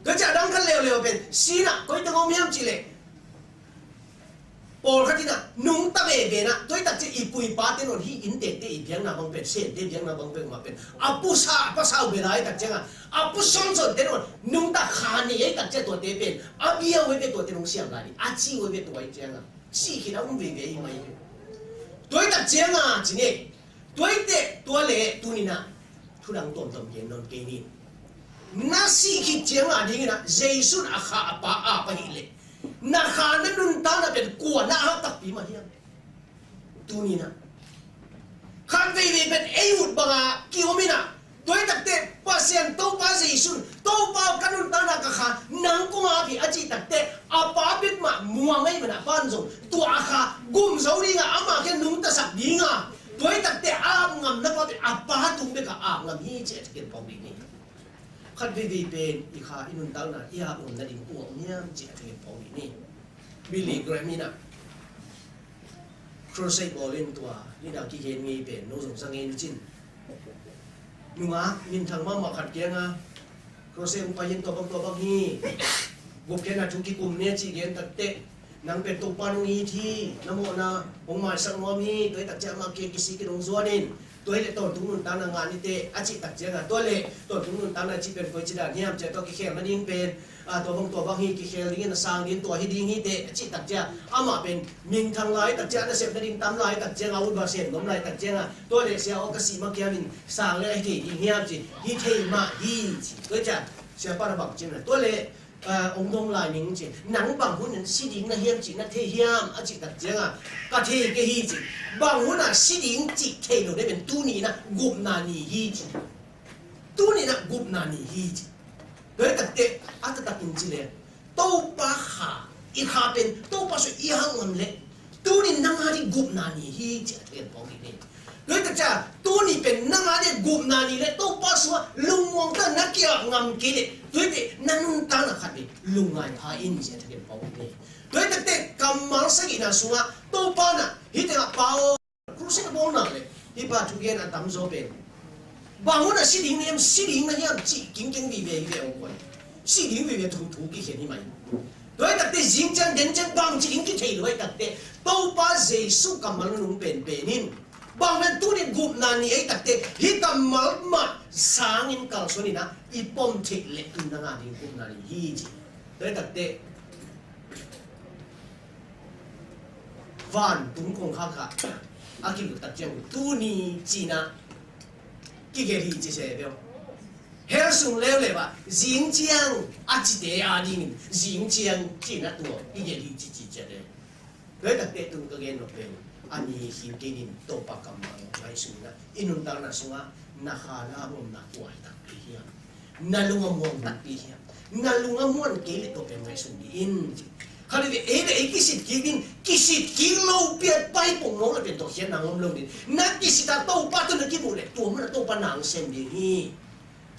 Tua ciang a dang khat leuleu pen, si in a koi teng om hiam cih leh, pawlkhat in a nungta veve in a, tua hi tak ciang i pu i pate nawn, hih inn tengte i biakna bang pen, sente biakna bang pen, mah pen a pusa, a pasa uh bia lai tak ciang a, a pu sawnsawnte nawn nungta kha nei hi tak ciang, tuate pen a bia uh hi ve, tuate nong siam lai ding a ci uh hi ve, tua hi ciang a sih khit a um veve hi mai hi. Tua hi tak ciang a ci ni. Tua hi teh, tua leh tuni in a thu dang tuamtuam gen nawn kei ni. Na sih khit ciang a dingin a Jesu in a kha a Pa ap ahih leh, na kha na nuntakna pen kua na ap takpi mah hiam? Tuni in a khat veivei pen ei ut bang a ki-om in a, tua hi tak teh Pasian Topa Jesu in, "Topa, ka nuntakna ka kha nang kong ap hi," a cih tak teh, a Pa bek mah muang ahih man a, a Pa in zong tua a kha gum zo ding a, amah khia nungtasak ding a, tua hi tak teh a ap ngam na Pa pen a Pa tung bek a ap ngam hi cih a thei kei pau ding hi. Khat veivei pen i kha, i nuntakna i ap ngam nading kua om hiam cih a thei kei pau ding hi. Billy Graham in a crusade bawl in, tua nidang kigen ngei pen no zong za ngei ni cin. Nungak minthang mahmah khat kiangah, "Crusade hong pai in, tua bang tua bang hi, gupkhiatna thu kikum ni," a cih gen tak teh, Nang pen Topa nong it hi, na mawhna hong maisak nuam hi, tua hi tak ciang amah kiang kisik in hong zuan in, tua hi leh tawntung nuntakna ngah ni teh a cih tak ciangah, tua leh tawntung nuntakna cih pen koici dan hiam cih, tua kikhel nading pen, a, tua bang tua bang hi, kikhel dingin a sang dingin tua hi ding hi teh a cih tak ciang, amah pen minthang lai tak ciang, nasep nading tam lai tak ciangah, ut bang sem nuam lai tak ciangah, tua leh sia aw, ka sih ma kiam in sang leh hi thei ding hiam ci, hi thei mah hi ci, tua hi ciang siapa na bang ci na, tua leh Aa, hong dong lai ning ci. Nang bang hun in si ding na hiam cih na thei hiam a cih tak ciangah, ka thei kei hi ci. Bang hun ah si ding cih thei lo ding pen tuni in ah gupna ni hi ci. Tuni in ah gupna ni hi ci. Tua hi tak teh a taktak in ci leh, Topa kha, i kha pen Topa sung i hau ngam leh, tuni in nang a ding gupna ni hi ci a thei pawl hi ni. Tua hi tak ciang tuni pen nang a ding gupna ni leh Topa sungah lungmuang tak na kiak ngam kei leh, tua hi teh na nuntakna khat bek lungngai pha in ci a thei pawl hi ni. Tua hi tak teh kammal sagihna sungah Topa na hih tengah pau Crusade a bawlna leh hih pa thugen a tamzaw pen, bang hun ah si ding na hiam, si ding na hiam cih kingkeng vive hi ve aw guai. Si ding vive thu thu kikhen hi mai. Tua hi tak teh zing ciang den ciang bang ci ding kithei lo hi tak teh, Topa Jesu kammal nunung penpen in, bang pen tuni gupna ni hi tak teh, hih kammal mah sangin kalsuan in ah i pom theih leh tuni na ngah ding gupna ni hi ci. Tua hi tak teh vantung kongkhak ah a kilut tak ciang tuni ci-in ah kigelh hi ci se bel. Hell sung leuleu ah zing ciang a cite a dingin zing ciang ci-in ah tua kigelh hi ci ci ciat e. Tua hi tak teh tun ka gen nop pen a ni khin kei in Topa kammal ngaihsun in ah i nuntakna sungah na kha na a muanna kua hi takpi hiam? Na lung a muan takpi hiam? Na lung a muan kei leh tua pen ngaihsun dih in. Kha leh ei leh ei kisit kik in, kisit kik lo pian pai pong lo leh pen tua khiatna om lo ding. Na kisit a Topa tawh na kimuh leh tua mun ah Topa na hong sem ding hi.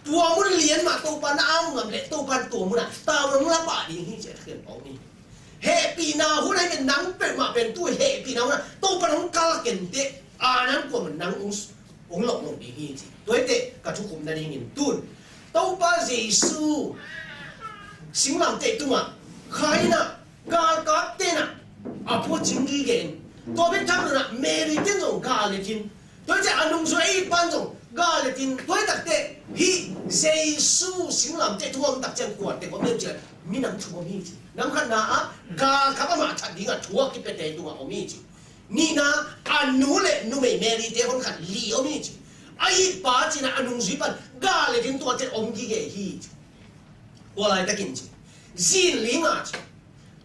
Tua mun lian mah Topa na a om ngam leh Topa tua mun ah tavuan hong la pah ding hi ci a thakhen pau ni. Hehpihna hun ahi pen nang peuhmah pen tu hehpihna hun ah Topa na hong kal kei teh a nang kuamah nang hong hong lawh lo ding hi ci. Tua hi teh ka thukhupna dingin tun Topa Jesu singlamteh tungah kha in ah galkapte in ah a phuak cing gige in, tua bek tham lo in ah Mary ten zong gal et in, tua hi teh a nungzui a it pan zong gal et in, tua hi tak teh hih Jesu singlamteh tungah om tak ciang kua teng om hiam cih leh minam thum om hi ci. Nam khatna ah galkap amah that dingah thu a kipiate tungah om hi ci. Nihna, a nu le numei Mary te honkhat li om hi ci. A it pa ci-in ah a nungzui pan gal et in tuate om gige hi ci. Tua laitakin ci, zinling a ci,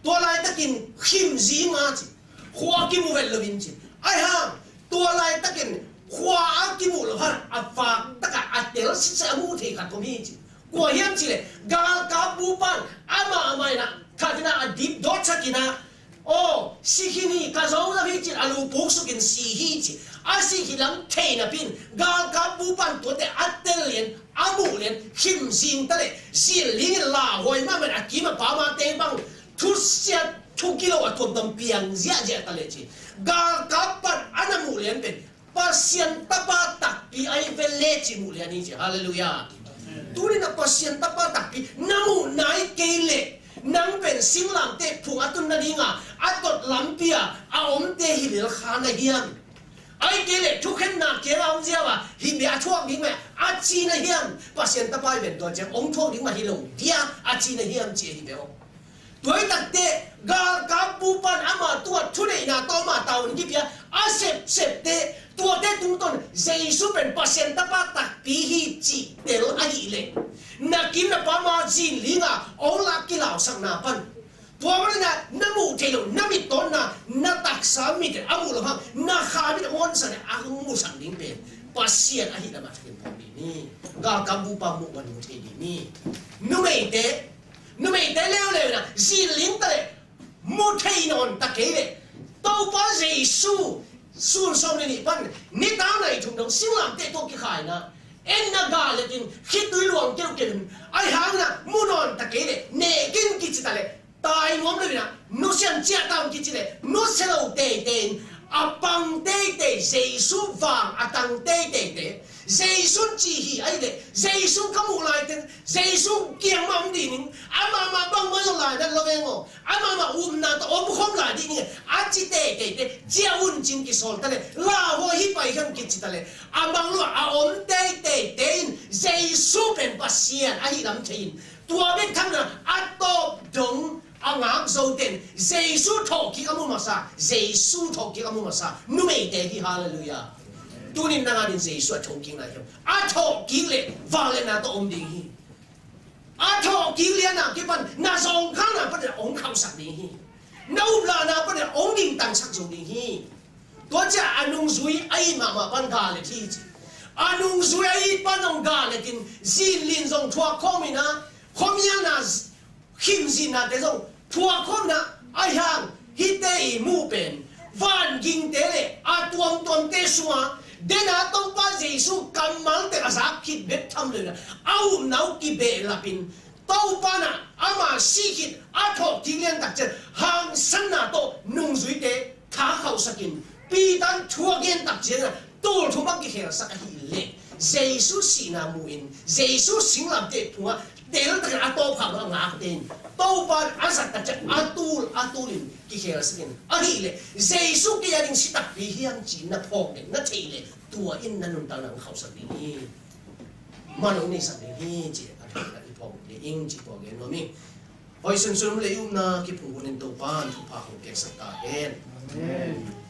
tua laitakin khim zing a ci, khua a kimu vet lo in ci. Ahi hang tua laitakin khua a kimu lo hang a fak takah a tel sitset a mu thei khat om hi ci. Kua hiam cih leh galkap bupan amah mah in ah that in ah a dip dawtsak in ah, aw, si khin hi, ka zo lo hi ci-in a lu puk suk in si hi ci. A sih khit lam thei napi in galkap bupan tuate a tel lian, a muh lian, khim zing ta leh zinling in lauhuai mahmah in a kim a pam a te bang thusiat thu kilo a tuamtuam piang ziahziah ta leh ci. Galkap pan a na muh lian pen Pasian Tapa takpi ahi ve leh ci muh lian hi ci. Halleluiah. Tuni in ah Pasian Tapa takpi na muh nai kei leh nang pen singlamteh phung a tun nadinga a tot lampi a a omte hi lel kha na hiam? Ahi kei leh thukhenna kiang a om ziau a hih bia a thuak ding mah a ci na hiam? Pasian Tapa i ven tua ciang hong thuak ding mah hi lo dia a ci na hiam ci ahi ve aw. Tua hi tak teh galkap bupan amah tua thuneihna tawh amah tavuan kipia a sepsep teh tuate tungtawn Jesu pen Pasian Tapa takpi hi cih tel ahih leh na kim na pam a zinling a hong lak kilausakna pan tua manin ah na muh theih loh na mittawnna na taksa mit a muh loh hang na kha mit a hong honsak leh a hong musak ding pen Pasian ahih lam a thakin pawm ding ni. Galkap bupa muh van mu thei ding ni. Numeite Numeite leuleu in ah zinling ta leh mu thei nawn ta kei leh Topa Jesu sun sawm le nih pan nitak nai thum dong singlamteh tawh kikhai in ah en in ah gal et in khitui luang keuhkeuh in ahi hang in ah mu nawn ta kei leh neh kei in kici ta leh tai nuam lo in ah nusia in ciah ta ung kici leh nusia lo teitei in a pang teitei Jesu vang a tang teiteite Jesu ci hi ahih leh, Jesu ka muh laiteng Jesu kiang mah om ding ing. Amah mah bangmah zong lainat lo veng aw. Amah mah upna tawh om khawm lai ding ing. A ci teiteite, zia un cin kisawl ta leh, lauhuai hi pai hiam kici ta leh, a bang lo a om teiteite in Jesu pen Pasian ahih lam thei in, tua bek tham lo a tawp dong a ngak zote in Jesu thawhkik a mu masa, Jesu thawhkik a mu masa numeite hi. Halleluiah. Tunin nang a dingin Jesu a thawhkik lai hiam? A thawhkik leh vangliatna tawh om ding hi. A thawhkik liatna kipan na zawngkhalna panin a hong khauhsak ding hi. Na uplahna panin a hong dingtangsak zo ding hi. Tua ciang a nungzui a it mahmah pan gal et hi ci. A nungzui a it pan zong gal et in, zinlin zong thuak khawm in a, khuamialna, khimzinnate zong thuak khawm in a, ahi hang hihte i muh pen vangingte leh a tuamtuamte sungah den a Topa Jesu kammal teng a zak khit bek tham lo in a, a upna uh kibehlap in, Topa in a ama sih khit a thawhkik lian tak ciang hangsanna tawh nungzuite tha khauhsak in, Peter in thu a gen tak ciangin a tul thum a kikhelsak ahih leh, Jesu sihna mu in, Jesu singlamteh tungah teltakin a tawpkhak lo a ngakte in, Topa in a zat tak ciang a tul a tul in kikhelsak in, ahih leh Jesu kei a ding si takpi hiam ci-in na phawk leh na theih leh, tua in na nuntakna hong khauhsak ding hi. Man hong neisak ding hi ci a thei in i phawk ding ing ci tua gen nuam ing. Hoi sunsun lei upna kiphungvunin Topa in thupha hong piaksak ta hen. Amen.